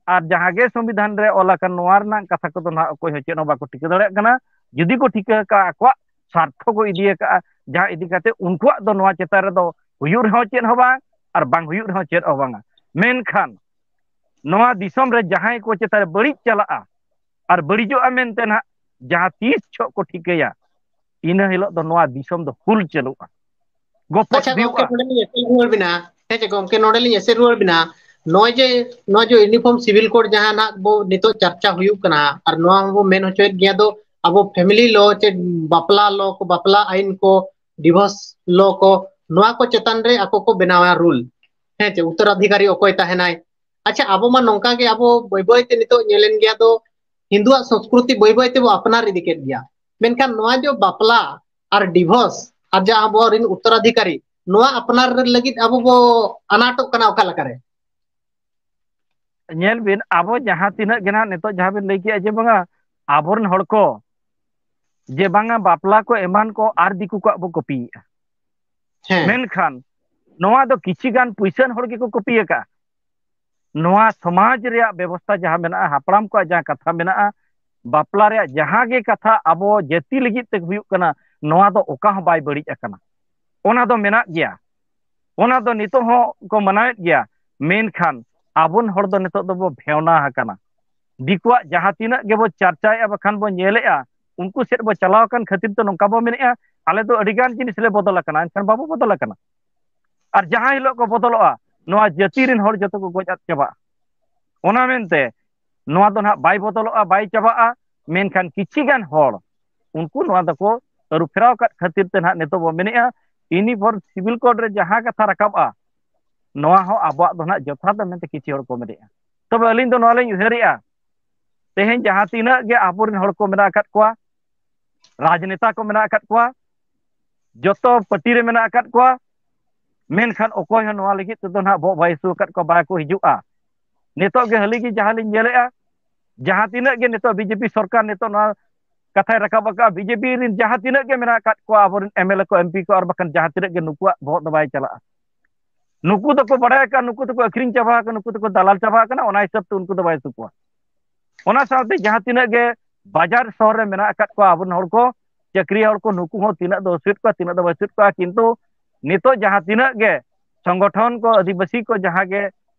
ᱟᱨ ᱡᱟᱦᱟᱸ ᱜᱮ ᱥᱚᱝᱵᱤᱫᱷᱟᱱ ᱨᱮ ᱚᱞ ᱟᱠᱟᱱ ᱱᱚᱣᱟ ᱨᱮᱱᱟᱜ ᱠᱟᱛᱷᱟ ᱠᱚᱫᱚ ᱱᱟᱦᱟᱜ ᱚᱠᱚᱭ ᱦᱚᱸ ᱪᱮᱫ ᱦᱚᱸ ᱵᱟᱠᱚ ᱴᱷᱤᱠᱟᱹ ᱫᱟᱲᱮᱭᱟᱜ ᱠᱟᱱᱟ᱾ ᱡᱩᱫᱤ ᱠᱚ ᱴᱷᱤᱠᱟᱹ ᱟᱠᱟᱫᱼᱟ, ᱟᱠᱚᱣᱟᱜ ᱥᱟᱨᱛᱷᱚ ᱠᱚ ᱤᱫᱤ ᱟᱠᱟᱫᱼᱟ, ᱡᱟᱦᱟᱸ ᱤᱫᱤ ᱠᱟᱛᱮ ᱩᱱᱠᱩᱣᱟᱜ ᱫᱚ ᱱᱚᱣᱟ ᱪᱮᱛᱟᱱ ᱨᱮᱫᱚ ᱦᱩᱭᱩᱜ ᱨᱮᱦᱚᱸ ᱪᱮᱫ ᱦᱚᱸ ᱵᱟᱝ ᱟᱨ ᱵᱟᱝ ᱦᱩᱭᱩᱜ ᱨᱮᱦᱚᱸ ᱪᱮᱫ ᱦᱚᱸ ᱵᱟᱝᱟ᱾ ᱢᱮᱱᱠᱷᱟᱱ ᱱᱚᱣᱟ ᱫᱤᱥᱚᱢ ᱨᱮ ᱡᱟᱦᱟᱸᱭ ᱠᱚ ᱪᱮᱛᱟᱱ ᱨᱮ ᱵᱟᱹᱲᱤᱡ ᱪᱟᱞᱟᱜᱼᱟ ᱟᱨ ᱵᱟᱹᱲᱤᱡᱚᱜᱼᱟ ᱢᱮᱱᱛᱮ ᱱᱟᱦᱟᱜ ᱡᱟᱦᱟᱸ ᱛᱤᱥ ᱪᱷᱚᱜ ᱠᱚ ᱴᱷᱤᱠᱟᱹᱭᱟ, ᱤᱱᱟᱹ ᱦᱤᱞᱳᱜ ᱫᱚ ᱱᱚᱣᱟ ᱫᱤᱥᱚᱢ ᱫᱚ ᱦᱩᱞ ᱪᱟᱹᱞᱩᱜᱼᱟ, ᱜᱚᱯᱚᱡ ᱟᱪᱪᱷᱟ ᱜᱚᱢᱠᱮ, ᱦᱩᱭᱩᱜᱼᱟ᱾ ᱱᱚᱰᱮ ᱞᱤᱧ ᱮᱥᱮ ᱨᱩᱣᱟᱹᱲ ᱵᱮᱱᱟ᱾ ᱦᱮᱸ ᱪᱮ ᱜᱚᱢᱠᱮ, ᱱᱚᱰᱮ ᱞᱤᱧ ᱮᱥᱮ ᱨᱩᱣᱟᱹᱲ ᱵᱮᱱᱟ᱾ ᱱᱚᱜᱼᱚᱭ ᱡᱮ ᱱᱚᱣᱟ ᱡᱮ ᱤᱭᱩᱱᱤᱯᱷᱚᱨᱢ ᱥᱤᱵᱤᱞ ᱠᱳᱰ ᱡᱟᱦᱟᱸ ᱱᱟᱜ ᱵᱚ ᱱᱤᱛᱚᱜ ᱪᱟᱨᱪᱟ ᱦᱩᱭᱩᱜ ᱠᱟᱱᱟ, ᱟᱨ ᱱᱚᱣᱟ ᱦᱚᱸᱵᱚ ᱢᱮᱱ ᱦᱚᱪᱚᱭᱮᱫ ᱜᱮᱭᱟ ᱫᱚ ᱟᱵᱚ ᱯᱷᱮᱢᱤᱞᱤ ᱞᱚ ᱪᱮ ᱵᱟᱯᱞᱟ ᱞᱚ ᱠᱚ, ᱵᱟᱯᱞᱟ ᱟᱹᱭᱤᱱ ᱠᱚ, ᱰᱤᱵᱷᱳᱨᱥ ᱞᱚ ᱠᱚ, ᱱᱚᱣᱟ ᱠᱚ ᱪᱮᱛᱟᱱ ᱨᱮ ᱟᱠᱚ ᱠᱚ ᱵᱮᱱᱟᱣᱟ ᱨᱩᱞ᱾ ᱦᱮᱸ ᱪᱮ, ᱩᱛᱛᱚᱨᱟᱫᱷᱤᱠᱟᱨᱤ ᱚᱠᱚᱭ ᱛᱟᱦᱮᱱᱟᱭ᱾ ᱟᱪᱪᱷᱟ, ᱟᱵᱚ ᱢᱟ ᱱᱚᱝᱠᱟ ᱜᱮ ᱟᱵᱚ ᱵᱟᱹᱭ ᱵᱟᱹᱭ ᱛᱮ ᱱᱤᱛᱚᱜ ᱧᱮᱞᱮᱱ ᱜᱮᱭᱟ ᱫᱚ ᱦᱤᱱᱫᱩᱣᱟᱜ ᱥᱚᱝᱥᱠᱨᱩᱛᱤ ᱵᱟᱹᱭ ᱵᱟᱹᱭ ᱛᱮᱵᱚ ᱟᱯᱱᱟᱨ ᱤᱫᱤ ᱠᱮᱫ ᱜᱮᱭᱟ, ᱢᱮᱱᱠᱷᱟᱱ ᱱᱚᱣᱟ ᱡᱮ ᱵᱟᱯᱞᱟ ᱟᱨ ᱰᱤᱵᱷᱳᱨᱥ ᱟᱨ ᱡᱟᱦᱟᱸ ᱟᱵᱚ ᱨᱮᱱ ᱩᱛᱛᱚᱨᱟᱫᱷᱤᱠᱟᱨᱤ, ᱱᱚᱣᱟ ᱟᱯᱱᱟᱨ ᱞᱟᱹᱜᱤᱫ ᱟᱵᱚ ᱵᱚ ᱟᱱᱟᱴᱚᱜ ᱠᱟᱱᱟ ᱚᱠᱟ ᱞᱮᱠᱟᱨᱮ? ᱧᱮᱞ ᱵᱤᱱ, ᱟᱵᱚ ᱡᱟᱦᱟᱸ ᱛᱤᱱᱟᱹᱜ ᱜᱮ ᱱᱟᱦᱟᱜ ᱱᱤᱛᱚᱜ ᱡᱟᱦᱟᱸ ᱵᱤᱱ ᱞᱟᱹᱭ ᱠᱮᱜᱼᱟ ᱡᱮ ᱵᱟᱝᱟ ᱟᱵᱚᱨᱮᱱ ᱦᱚᱲ ᱠᱚ ᱡᱮ ᱵᱟᱝᱟ ᱵᱟᱯᱞᱟ ᱠᱚ ᱮᱢᱟᱱ ᱠᱚ ᱟᱨ ᱫᱤᱠᱩ ᱠᱚᱣᱟᱜ ᱵᱚ ᱠᱚᱯᱤᱭᱮᱫᱼᱟ, ᱦᱮᱸ᱾ ᱢᱮᱱᱠᱷᱟᱱ ᱱᱚᱣᱟ ᱫᱚ ᱠᱤᱪᱷᱤ ᱜᱟᱱ ᱯᱩᱭᱥᱟᱹᱱ ᱦᱚᱲ ᱜᱮᱠᱚ ᱠᱚᱯᱤ ᱟᱠᱟᱫᱼᱟ᱾ ᱱᱚᱣᱟ ᱥᱚᱢᱟᱡᱽ ᱨᱮᱭᱟᱜ ᱵᱮᱵᱚᱥᱛᱷᱟ ᱡᱟᱦᱟᱸ ᱢᱮᱱᱟᱜᱼᱟ, ᱦᱟᱯᱲᱟᱢ ᱠᱚᱣᱟᱜ ᱡᱟᱦᱟᱸ ᱠᱟᱛᱷᱟ ᱢᱮᱱᱟᱜᱼᱟ, ᱵᱟᱯᱞᱟ ᱨᱮᱭᱟᱜ ᱡᱟᱦᱟᱸ ᱜᱮ ᱠᱟᱛᱷᱟ ᱟᱵᱚ ᱡᱟᱹᱛᱤ ᱞᱟᱹᱜᱤᱫ ᱛᱮ ᱦᱩᱭᱩᱜ ᱠᱟᱱᱟ, ᱱᱚᱣᱟ ᱫᱚ ᱚᱠᱟ ᱦᱚᱸ ᱵᱟᱭ ᱵᱟᱹᱲᱤᱡ ᱟᱠᱟᱱᱟ᱾ ᱚᱱᱟ ᱫᱚ ᱢᱮᱱᱟᱜ ᱜᱮᱭᱟ, ᱚᱱᱟ ᱫᱚ ᱱᱤᱛᱚᱜ ᱦᱚᱸ ᱠᱚ ᱢᱟᱱᱟᱣᱮᱫ ᱜᱮᱭᱟ᱾ ᱢᱮᱱᱠᱷᱟᱱ ᱟᱵᱚᱱ ᱦᱚᱲ ᱫᱚ ᱱᱤᱛᱚᱜ ᱫᱚᱵᱚ ᱵᱷᱮᱣᱱᱟ ᱟᱠᱟᱱᱟ᱾ ᱫᱤᱠᱩᱣᱟᱜ ᱡᱟᱦᱟᱸ ᱛᱤᱱᱟᱹᱜ ᱜᱮᱵᱚ ᱪᱟᱨᱪᱟᱭᱮᱫᱼᱟ, ᱵᱟᱠᱷᱟᱱ ᱵᱚ ᱧᱮᱞᱮᱫᱼᱟ, ᱩᱱᱠᱩ ᱥᱮᱫ ᱵᱚ ᱪᱟᱞᱟᱣ ᱟᱠᱟᱱ ᱠᱷᱟᱹᱛᱤᱨ ᱛᱮ ᱱᱚᱝᱠᱟ ᱵᱚ ᱢᱮᱱᱮᱫᱼᱟ, ᱟᱞᱮ ᱫᱚ ᱟᱹᱰᱤ ᱜᱟᱱ ᱡᱤᱱᱤᱥ ᱞᱮ ᱵᱚᱫᱚᱞ ᱟᱠᱟᱱᱟ, ᱮᱱᱠᱷᱟᱱ ᱵᱟᱵᱚ ᱵᱚᱫᱚᱞ ᱟᱠᱟᱱᱟ᱾ ᱟᱨ ᱡᱟᱦᱟᱸ ᱦᱤᱞᱳᱜ ᱠᱚ ᱵᱚᱫᱚᱞᱚᱜᱼᱟ, ᱱᱚᱣᱟ ᱡᱟᱹᱛᱤ ᱨᱮᱱ ᱦᱚᱲ ᱡᱚᱛᱚ ᱠᱚ ᱜᱚᱡ ᱟᱫ ᱪᱟᱵᱟᱜᱼᱟ᱾ ᱚᱱᱟ ᱢᱮᱱᱛᱮ ᱱᱚᱣᱟ ᱫᱚ ᱱᱟᱦᱟᱜ ᱵᱟᱭ ᱵᱚᱫᱚᱞᱚᱜᱼᱟ, ᱵᱟᱭ ᱪᱟᱵᱟᱜᱼᱟ᱾ ᱢᱮᱱᱠᱷᱟᱱ ᱠᱤᱪᱷᱤ ᱜᱟᱱ ᱦᱚᱲ ᱩᱱᱠᱩ ᱱᱚᱣᱟ ᱫᱚᱠᱚ ᱟᱹᱨᱩ ᱯᱷᱮᱨᱟᱣ ᱟᱠᱟᱫ ᱠᱷᱟᱹᱛᱤᱨ ᱛᱮ ᱱᱟᱦᱟᱜ ᱱᱤᱛᱚᱜ ᱵᱚ ᱢᱮᱱᱮᱫᱼᱟ, ᱤᱱᱤ ᱯᱚᱨ civil court ᱨᱮ ᱡᱟᱦᱟᱸ ᱠᱟᱛᱷᱟ ᱨᱟᱠᱟᱵᱼᱟ, ᱱᱚᱣᱟ ᱦᱚᱸ ᱟᱵᱚᱣᱟᱜ ᱫᱚ ᱱᱟᱦᱟᱜ ᱡᱚᱛᱷᱟᱛ ᱢᱮᱱᱛᱮ ᱠᱤᱪᱷᱤ ᱦᱚᱲ ᱠᱚ ᱢᱮᱱᱮᱫᱼᱟ᱾ ᱛᱚᱵᱮ ᱟᱹᱞᱤᱧ ᱫᱚ ᱱᱚᱣᱟ ᱞᱤᱧ ᱩᱭᱦᱟᱹᱨᱮᱫᱼᱟ, ᱛᱮᱦᱮᱧ ᱡᱟᱦᱟᱸ ᱛᱤᱱᱟᱹᱜ ᱜᱮ ᱟᱵᱚᱨᱮᱱ ᱦᱚᱲ ᱠᱚ ᱢᱮᱱᱟᱜ ᱟᱠᱟᱫ ᱠᱚᱣᱟ, ᱨᱟᱡᱽᱱᱮᱛᱟ ᱠᱚ ᱢᱮᱱᱟᱜ ᱟᱠᱟᱫ ᱠᱚᱣᱟ, ᱡᱚᱛᱚ ᱯᱟᱨᱴᱤ ᱨᱮ ᱢᱮᱱᱟᱜ ᱟᱠᱟᱫ ᱠᱚᱣᱟ, ᱢᱮᱱᱠᱷᱟᱱ ᱚᱠᱚᱭ ᱦᱚᱸ ᱱᱚᱣᱟ ᱞᱟᱹᱜᱤᱫ ᱛᱮᱫᱚ ᱱᱟᱦᱟᱜ ᱵᱚᱦᱚᱜ ᱵᱟᱭ ᱦᱟᱹᱥᱩ ᱟᱠᱟᱫ ᱠᱚᱣᱟ, ᱵᱟᱠᱚ ᱦᱤᱡᱩᱜᱼᱟ᱾ ᱱᱤᱛᱚᱜ ᱜᱮ ᱦᱟᱹᱞᱤ ᱜᱮ ᱡᱟᱦᱟᱸ ᱞᱤᱧ ᱧᱮᱞᱮᱫᱼᱟ, ᱡᱟᱦᱟᱸ ᱛᱤᱱᱟᱹᱜ ᱜᱮ ᱱᱤᱛᱚᱜ ᱵᱤᱡᱮᱯᱤ ᱥᱚᱨᱠᱟᱨ ᱱᱤᱛᱚᱜ ᱱᱚᱣᱟ ᱠᱟᱛᱷᱟᱭ ᱨᱟᱠᱟᱵ ᱟᱠᱟᱫᱼᱟ, ᱵᱤᱡᱮᱯᱤ ᱨᱮᱱ ᱡᱟᱦᱟᱸ ᱛᱤᱱᱟᱹᱜ ᱜᱮ ᱢᱮᱱᱟᱜ ᱟᱠᱟᱫ ᱠᱚᱣᱟ ᱟᱵᱚᱨᱮᱱ ᱮᱢᱮᱞᱮ ᱠᱚ, ᱮᱢᱯᱤ ᱠᱚ, ᱟᱨ ᱵᱟᱠᱷᱟᱱ ᱡᱟᱦᱟᱸ ᱛᱤᱱᱟᱹᱜ ᱜᱮ ᱱᱩᱠᱩᱣᱟᱜ ᱵᱚᱦᱚᱜ ᱫᱚ ᱵᱟᱭ ᱪᱟᱞᱟᱜᱼᱟ᱾ ᱱᱩᱠᱩ ᱫᱚᱠᱚ ᱵᱟᱲᱟᱭ ᱟᱠᱟᱫ, ᱱᱩᱠᱩ ᱫᱚᱠᱚ ᱟᱹᱠᱷᱨᱤᱧ ᱪᱟᱵᱟ ᱟᱠᱟᱫ, ᱱᱩᱠᱩ ᱫᱚᱠᱚ ᱫᱟᱞᱟᱞ ᱪᱟᱵᱟ ᱟᱠᱟᱱᱟ, ᱚᱱᱟ ᱦᱤᱥᱟᱹᱵ ᱛᱮ ᱩᱱᱠᱩ ᱫᱚ ᱵᱟᱭ ᱦᱟᱹᱥᱩ ᱠᱚᱣᱟ᱾ ᱚᱱᱟ ᱥᱟᱶᱛᱮ ᱡᱟᱦᱟᱸ ᱛᱤᱱᱟᱹᱜ ᱜᱮ ᱵᱟᱡᱟᱨ ᱥᱚᱦᱚᱨ ᱨᱮ ᱢᱮᱱᱟᱜ ᱟᱠᱟᱫ ᱠᱚᱣᱟ ᱟᱵᱚᱨᱮᱱ ᱦᱚᱲ ᱠᱚ, ᱪᱟᱹᱠᱨᱤᱭᱟᱹ ᱦᱚᱲ ᱠᱚ, ᱱᱩᱠᱩ ᱦᱚᱸ ᱛᱤᱱᱟᱹᱜ ᱫᱚ ᱦᱟᱹᱥᱩᱭᱮᱫ ᱠᱚᱣᱟ, ᱛᱤᱱᱟᱹᱜ ᱫᱚ ᱵᱟᱭ ᱦᱟᱹᱥᱩᱭᱮᱫ ᱠᱚᱣᱟ, ᱠᱤᱱᱛᱩ ᱱᱤᱛᱚᱜ ᱡᱟᱦᱟᱸ ᱛᱤᱱᱟᱹᱜ ᱜᱮ ᱥᱚᱝᱜᱚᱴᱷᱚᱱ ᱠᱚ, ᱟᱹᱫᱤᱵᱟᱹᱥᱤ ᱠᱚ ᱡᱟᱦᱟᱸ ᱜᱮ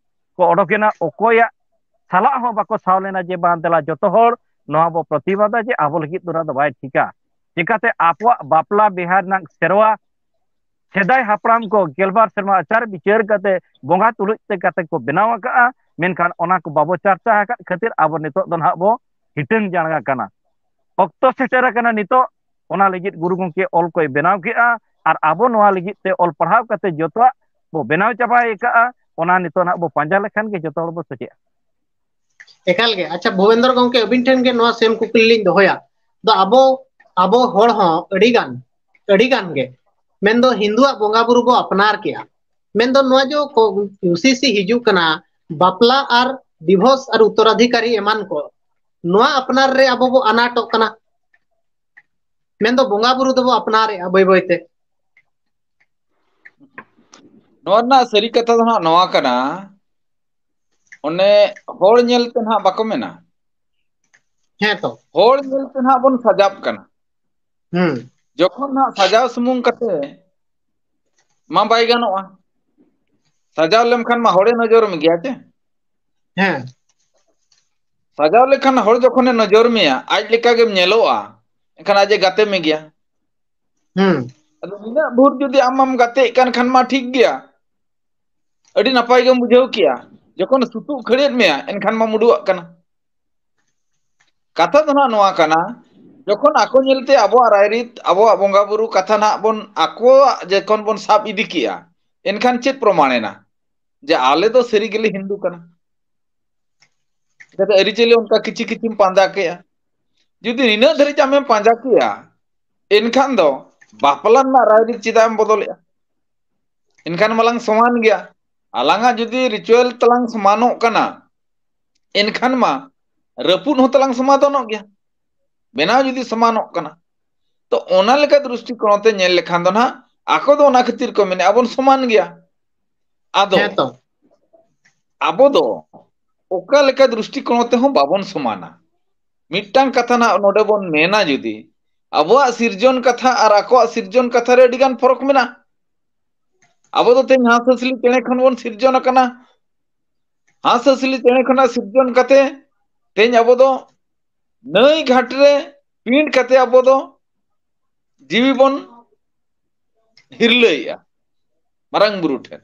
ᱠᱚ ᱚᱰᱚᱠᱮᱱᱟ, ᱚᱠᱚᱭᱟᱜ ᱥᱟᱞᱟᱜ ᱦᱚᱸ ᱵᱟᱠᱚ ᱥᱟᱶ ᱞᱮᱱᱟ ᱡᱮ ᱵᱟᱝ ᱫᱮᱞᱟ ᱡᱚᱛᱚ ᱦᱚᱲ ᱱᱚᱣᱟ ᱵᱚ ᱯᱨᱚᱛᱤᱵᱟᱫᱟ ᱡᱮ ᱟᱵᱚ ᱞᱟᱹᱜᱤᱫ ᱫᱚ ᱱᱚᱣᱟ ᱫᱚ ᱵᱟᱭ ᱴᱷᱤᱠᱟ᱾ ᱪᱤᱠᱟᱹᱛᱮ ᱟᱵᱚᱣᱟᱜ ᱵᱟᱯᱞᱟ ᱵᱤᱦᱟᱹ ᱨᱮᱱᱟᱜ ᱥᱮᱨᱣᱟ ᱥᱮᱫᱟᱭ ᱦᱟᱯᱲᱟᱢ ᱠᱚ ᱜᱮᱞᱵᱟᱨ ᱥᱮᱨᱢᱟ ᱟᱪᱟᱨ ᱵᱤᱪᱟᱹᱨ ᱠᱟᱛᱮ ᱵᱚᱸᱜᱟ ᱛᱩᱞᱩᱡ ᱛᱮ ᱠᱟᱛᱮ ᱠᱚ ᱵᱮᱱᱟᱣ ᱟᱠᱟᱫᱼᱟ, ᱢᱮᱱᱠᱷᱟᱱ ᱚᱱᱟ ᱠᱚ ᱵᱟᱵᱚ ᱪᱟᱨᱪᱟ ᱟᱠᱟᱫ ᱠᱷᱟᱹᱛᱤᱨ ᱟᱵᱚ ᱱᱤᱛᱚᱜ ᱫᱚ ᱱᱟᱦᱟᱜ ᱵᱚ ᱦᱤᱴᱟᱹᱝ ᱡᱟᱲᱜᱟ ᱠᱟᱱᱟ᱾ ᱚᱠᱛᱚ ᱥᱮᱴᱮᱨ ᱟᱠᱟᱱᱟ ᱱᱤᱛᱚᱜ, ᱚᱱᱟ ᱞᱟᱹᱜᱤᱫ ᱜᱩᱨᱩ ᱜᱚᱢᱠᱮ ᱚᱞ ᱠᱚᱭ ᱵᱮᱱᱟᱣ ᱠᱮᱫᱼᱟ, ᱟᱨ ᱟᱵᱚ ᱱᱚᱣᱟ ᱞᱟᱹᱜᱤᱫ ᱛᱮ ᱚᱞ ᱯᱟᱲᱦᱟᱣ ᱠᱟᱛᱮ ᱡᱚᱛᱚᱣᱟᱜ ᱵᱚ ᱵᱮᱱᱟᱣ ᱪᱟᱵᱟᱭ ᱟᱠᱟᱫᱼᱟ᱾ ᱚᱱᱟ ᱱᱤᱛᱚᱜ ᱱᱟᱦᱟᱜ ᱵᱚ ᱯᱟᱸᱡᱟ ᱞᱮᱠᱷᱟᱱ ᱜᱮ ᱡᱚᱛᱚ ᱦᱚᱲ ᱵᱚ ᱥᱚᱡᱷᱮᱜᱼᱟ᱾ ᱮᱠᱟᱞ ᱜᱮ᱾ ᱟᱪᱪᱷᱟ, ᱵᱷᱩᱵᱮᱱᱫᱨᱚ ᱜᱚᱢᱠᱮ, ᱟᱹᱵᱤᱱ ᱴᱷᱮᱱ ᱜᱮ ᱱᱚᱣᱟ ᱥᱮᱢ ᱠᱩᱠᱞᱤ ᱞᱤᱧ ᱫᱚᱦᱚᱭᱟ᱾ ᱫᱚ ᱟᱵᱚ, ᱟᱵᱚ ᱦᱚᱲ ᱦᱚᱸ ᱟᱹᱰᱤ ᱜᱟᱱ, ᱟᱹᱰᱤ ᱜᱟᱱ ᱜᱮ, ᱢᱮᱱᱫᱚ ᱦᱤᱱᱫᱩᱣᱟᱜ ᱵᱚᱸᱜᱟ ᱵᱩᱨᱩ ᱵᱚ ᱟᱯᱱᱟᱨ ᱠᱮᱜᱼᱟ᱾ ᱢᱮᱱᱫᱚ ᱱᱚᱣᱟ ᱡᱚ ᱠᱚ ᱤᱭᱩ ᱥᱤ ᱥᱤ ᱦᱤᱡᱩᱜ ᱠᱟᱱᱟ, ᱵᱟᱯᱞᱟ ᱟᱨ ᱰᱤᱵᱷᱳᱨᱥ ᱟᱨ ᱩᱛᱛᱚᱨᱟᱫᱷᱤᱠᱟᱨᱤ ᱮᱢᱟᱱ ᱠᱚ, ᱱᱚᱣᱟ ᱟᱯᱱᱟᱨ ᱨᱮ ᱟᱵᱚ ᱵᱚ ᱟᱱᱟᱴᱚᱜ ᱠᱟᱱᱟ᱾ ᱢᱮᱱᱫᱚ ᱵᱚᱸᱜᱟ ᱵᱩᱨᱩ ᱫᱚᱵᱚ ᱟᱯᱱᱟᱨᱮᱜᱼᱟ ᱵᱟᱹᱭ ᱵᱟᱹᱭ ᱛᱮ᱾ ᱱᱚᱣᱟ ᱨᱮᱱᱟᱜ ᱥᱟᱹᱨᱤ ᱠᱟᱛᱷᱟ ᱫᱚ ᱦᱟᱸᱜ ᱱᱚᱣᱟ ᱠᱟᱱᱟ, ᱚᱱᱮ ᱦᱚᱲ ᱧᱮᱞ ᱛᱮ ᱦᱟᱸᱜ ᱵᱟᱠᱚ ᱢᱮᱱᱟ, ᱦᱮᱸ ᱛᱚ᱾ ᱦᱚᱲ ᱧᱮᱞ ᱛᱮ ᱦᱟᱸᱜ ᱵᱚᱱ ᱥᱟᱡᱟᱜ ᱠᱟᱱᱟ, ᱦᱩᱸ᱾ ᱡᱚᱠᱷᱚᱱ ᱦᱟᱸᱜ ᱥᱟᱡᱟᱣ ᱥᱩᱢᱩᱝ ᱠᱟᱛᱮ ᱢᱟ ᱵᱟᱭ ᱜᱟᱱᱚᱜᱼᱟ᱾ ᱥᱟᱡᱟᱣ ᱞᱮᱱᱠᱷᱟᱱ ᱢᱟ ᱦᱚᱲᱮ ᱱᱚᱡᱚᱨ ᱢᱮᱜᱮᱭᱟ ᱪᱮ? ᱦᱮᱸ᱾ ᱥᱟᱡᱟᱣ ᱞᱮᱠᱷᱟᱱ ᱦᱚᱲ ᱡᱚᱠᱷᱚᱱᱮ ᱱᱚᱡᱚᱨ ᱢᱮᱭᱟ, ᱟᱡ ᱞᱮᱠᱟ ᱜᱮᱢ ᱧᱮᱞᱚᱜᱼᱟ, ᱮᱱᱠᱷᱟᱱ ᱟᱡ ᱮ ᱜᱟᱛᱮ ᱢᱮᱜᱮᱭᱟ᱾ ᱦᱩᱸ᱾ ᱟᱫᱚ ᱱᱤᱱᱟᱹᱜ ᱵᱷᱳᱨ ᱡᱩᱫᱤ ᱟᱢ ᱢᱟᱢ ᱜᱟᱛᱮᱜ ᱠᱟᱱ ᱠᱷᱟᱱ ᱢᱟ ᱴᱷᱤᱠ ᱜᱮᱭᱟ, ᱟᱹᱰᱤ ᱱᱟᱯᱟᱭ ᱜᱮᱢ ᱵᱩᱡᱷᱟᱹᱣ ᱠᱮᱭᱟ᱾ ᱡᱚᱠᱷᱚᱱ ᱥᱩᱛᱩᱜ ᱠᱷᱟᱹᱲᱮᱫ ᱢᱮᱭᱟ, ᱮᱱᱠᱷᱟᱱ ᱢᱟᱢ ᱩᱰᱩᱠᱟᱜ ᱠᱟᱱᱟ᱾ ᱠᱟᱛᱷᱟ ᱫᱚ ᱱᱟᱜ ᱱᱚᱣᱟ ᱠᱟᱱᱟ, ᱡᱚᱠᱷᱚᱱ ᱟᱠᱚ ᱧᱮᱞᱛᱮ ᱟᱵᱚᱣᱟᱜ ᱨᱟᱭᱨᱤᱛ, ᱟᱵᱚᱣᱟᱜ ᱵᱚᱸᱜᱟ ᱵᱩᱨᱩ ᱠᱟᱛᱷᱟ ᱱᱟᱜ ᱵᱚᱱ ᱟᱠᱚᱣᱟᱜ ᱡᱚᱠᱷᱚᱱ ᱵᱚᱱ ᱥᱟᱵ ᱤᱫᱤ ᱠᱮᱜᱼᱟ, ᱮᱱᱠᱷᱟᱱ ᱪᱮᱫ ᱯᱨᱚᱢᱟᱬᱮᱱᱟ ᱡᱮ ᱟᱞᱮ ᱫᱚ ᱥᱟᱹᱨᱤ ᱜᱮᱞᱮ ᱦᱤᱱᱫᱩ ᱠᱟᱱᱟ? ᱪᱤᱠᱟᱹᱛᱮ ᱟᱹᱨᱤᱪᱟᱹᱞᱤ ᱚᱱᱠᱟ ᱠᱤᱪᱷᱤ ᱠᱤᱪᱷᱤᱢ ᱯᱟᱸᱡᱟ ᱠᱮᱜᱼᱟ? ᱡᱩᱫᱤ ᱱᱤᱱᱟᱹᱜ ᱫᱷᱟᱹᱨᱤᱡ ᱟᱢᱮᱢ ᱯᱟᱸᱡᱟ ᱠᱮᱜᱼᱟ, ᱮᱱᱠᱷᱟᱱ ᱫᱚ ᱵᱟᱯᱞᱟ ᱨᱮᱱᱟᱜ ᱨᱟᱭᱨᱤᱛ ᱪᱮᱫᱟᱜ ᱮᱢ ᱵᱚᱫᱚᱞᱮᱜᱼᱟ? ᱮᱱᱠᱷᱟᱱ ᱢᱟᱞᱟᱝ ᱥᱚᱢᱟᱱ ᱜᱮᱭᱟ᱾ ᱟᱞᱟᱝᱟᱜ ᱡᱩᱫᱤ ᱨᱤᱪᱩᱣᱟᱞ ᱛᱟᱞᱟᱝ ᱥᱚᱢᱟᱱᱚᱜ ᱠᱟᱱᱟ, ᱮᱱᱠᱷᱟᱱ ᱢᱟ ᱨᱟᱹᱯᱩᱫ ᱦᱚᱸ ᱛᱟᱞᱟᱝ ᱥᱚᱢᱟᱫᱷᱟᱱᱚᱜ ᱜᱮᱭᱟ, ᱵᱮᱱᱟᱣ ᱡᱩᱫᱤ ᱥᱚᱢᱟᱱᱚᱜ ᱠᱟᱱᱟ᱾ ᱛᱚ ᱚᱱᱟ ᱞᱮᱠᱟ ᱫᱨᱤᱥᱴᱤᱠᱳᱬ ᱛᱮ ᱧᱮᱞ ᱞᱮᱠᱷᱟᱱ ᱫᱚ ᱱᱟᱦᱟᱜ ᱟᱠᱚ ᱫᱚ ᱚᱱᱟ ᱠᱷᱟᱹᱛᱤᱨ ᱠᱚ ᱢᱮᱱᱮᱫᱼᱟ ᱵᱚᱱ ᱥᱚᱢᱟᱱ ᱜᱮᱭᱟ᱾ ᱟᱫᱚ ᱦᱮᱸ ᱛᱚ᱾ ᱟᱵᱚ ᱫᱚ ᱚᱠᱟ ᱞᱮᱠᱟ ᱫᱨᱤᱥᱴᱤᱠᱳᱬ ᱛᱮᱦᱚᱸ ᱵᱟᱵᱚᱱ ᱥᱚᱢᱟᱱᱟ᱾ ᱢᱤᱫᱴᱟᱝ ᱠᱟᱛᱷᱟ ᱱᱟᱦᱟᱜ ᱱᱚᱰᱮ ᱵᱚᱱ ᱢᱮᱱᱟ, ᱡᱩᱫᱤ ᱟᱵᱚᱣᱟᱜ ᱥᱤᱨᱡᱚᱱ ᱠᱟᱛᱷᱟ ᱟᱨ ᱟᱠᱚᱣᱟᱜ ᱥᱤᱨᱡᱚᱱ ᱠᱟᱛᱷᱟ ᱨᱮ ᱟᱹᱰᱤ ᱜᱟᱱ ᱯᱷᱚᱨᱚᱠ ᱢᱮᱱᱟᱜᱼᱟ᱾ ᱟᱵᱚ ᱫᱚ ᱛᱮᱦᱮᱧ ᱦᱟᱸᱥ ᱦᱟᱸᱥᱞᱤ ᱪᱮᱬᱮ ᱠᱷᱚᱱ ᱵᱚᱱ ᱥᱤᱨᱡᱚᱱ ᱟᱠᱟᱱᱟ᱾ ᱦᱟᱸᱥ ᱦᱟᱸᱥᱞᱤ ᱪᱮᱬᱮ ᱠᱷᱚᱱᱟᱜ ᱥᱤᱨᱡᱚᱱ ᱠᱟᱛᱮ ᱛᱮᱦᱮᱧ ᱟᱵᱚ ᱫᱚ ᱱᱟᱹᱭ ᱜᱷᱟᱴ ᱨᱮ ᱯᱤᱸᱰ ᱠᱟᱛᱮ ᱟᱵᱚ ᱫᱚ ᱡᱤᱣᱤ ᱵᱚᱱ ᱦᱤᱨᱞᱟᱹᱭᱮᱜᱼᱟ ᱢᱟᱨᱟᱝ ᱵᱩᱨᱩ ᱴᱷᱮᱱ᱾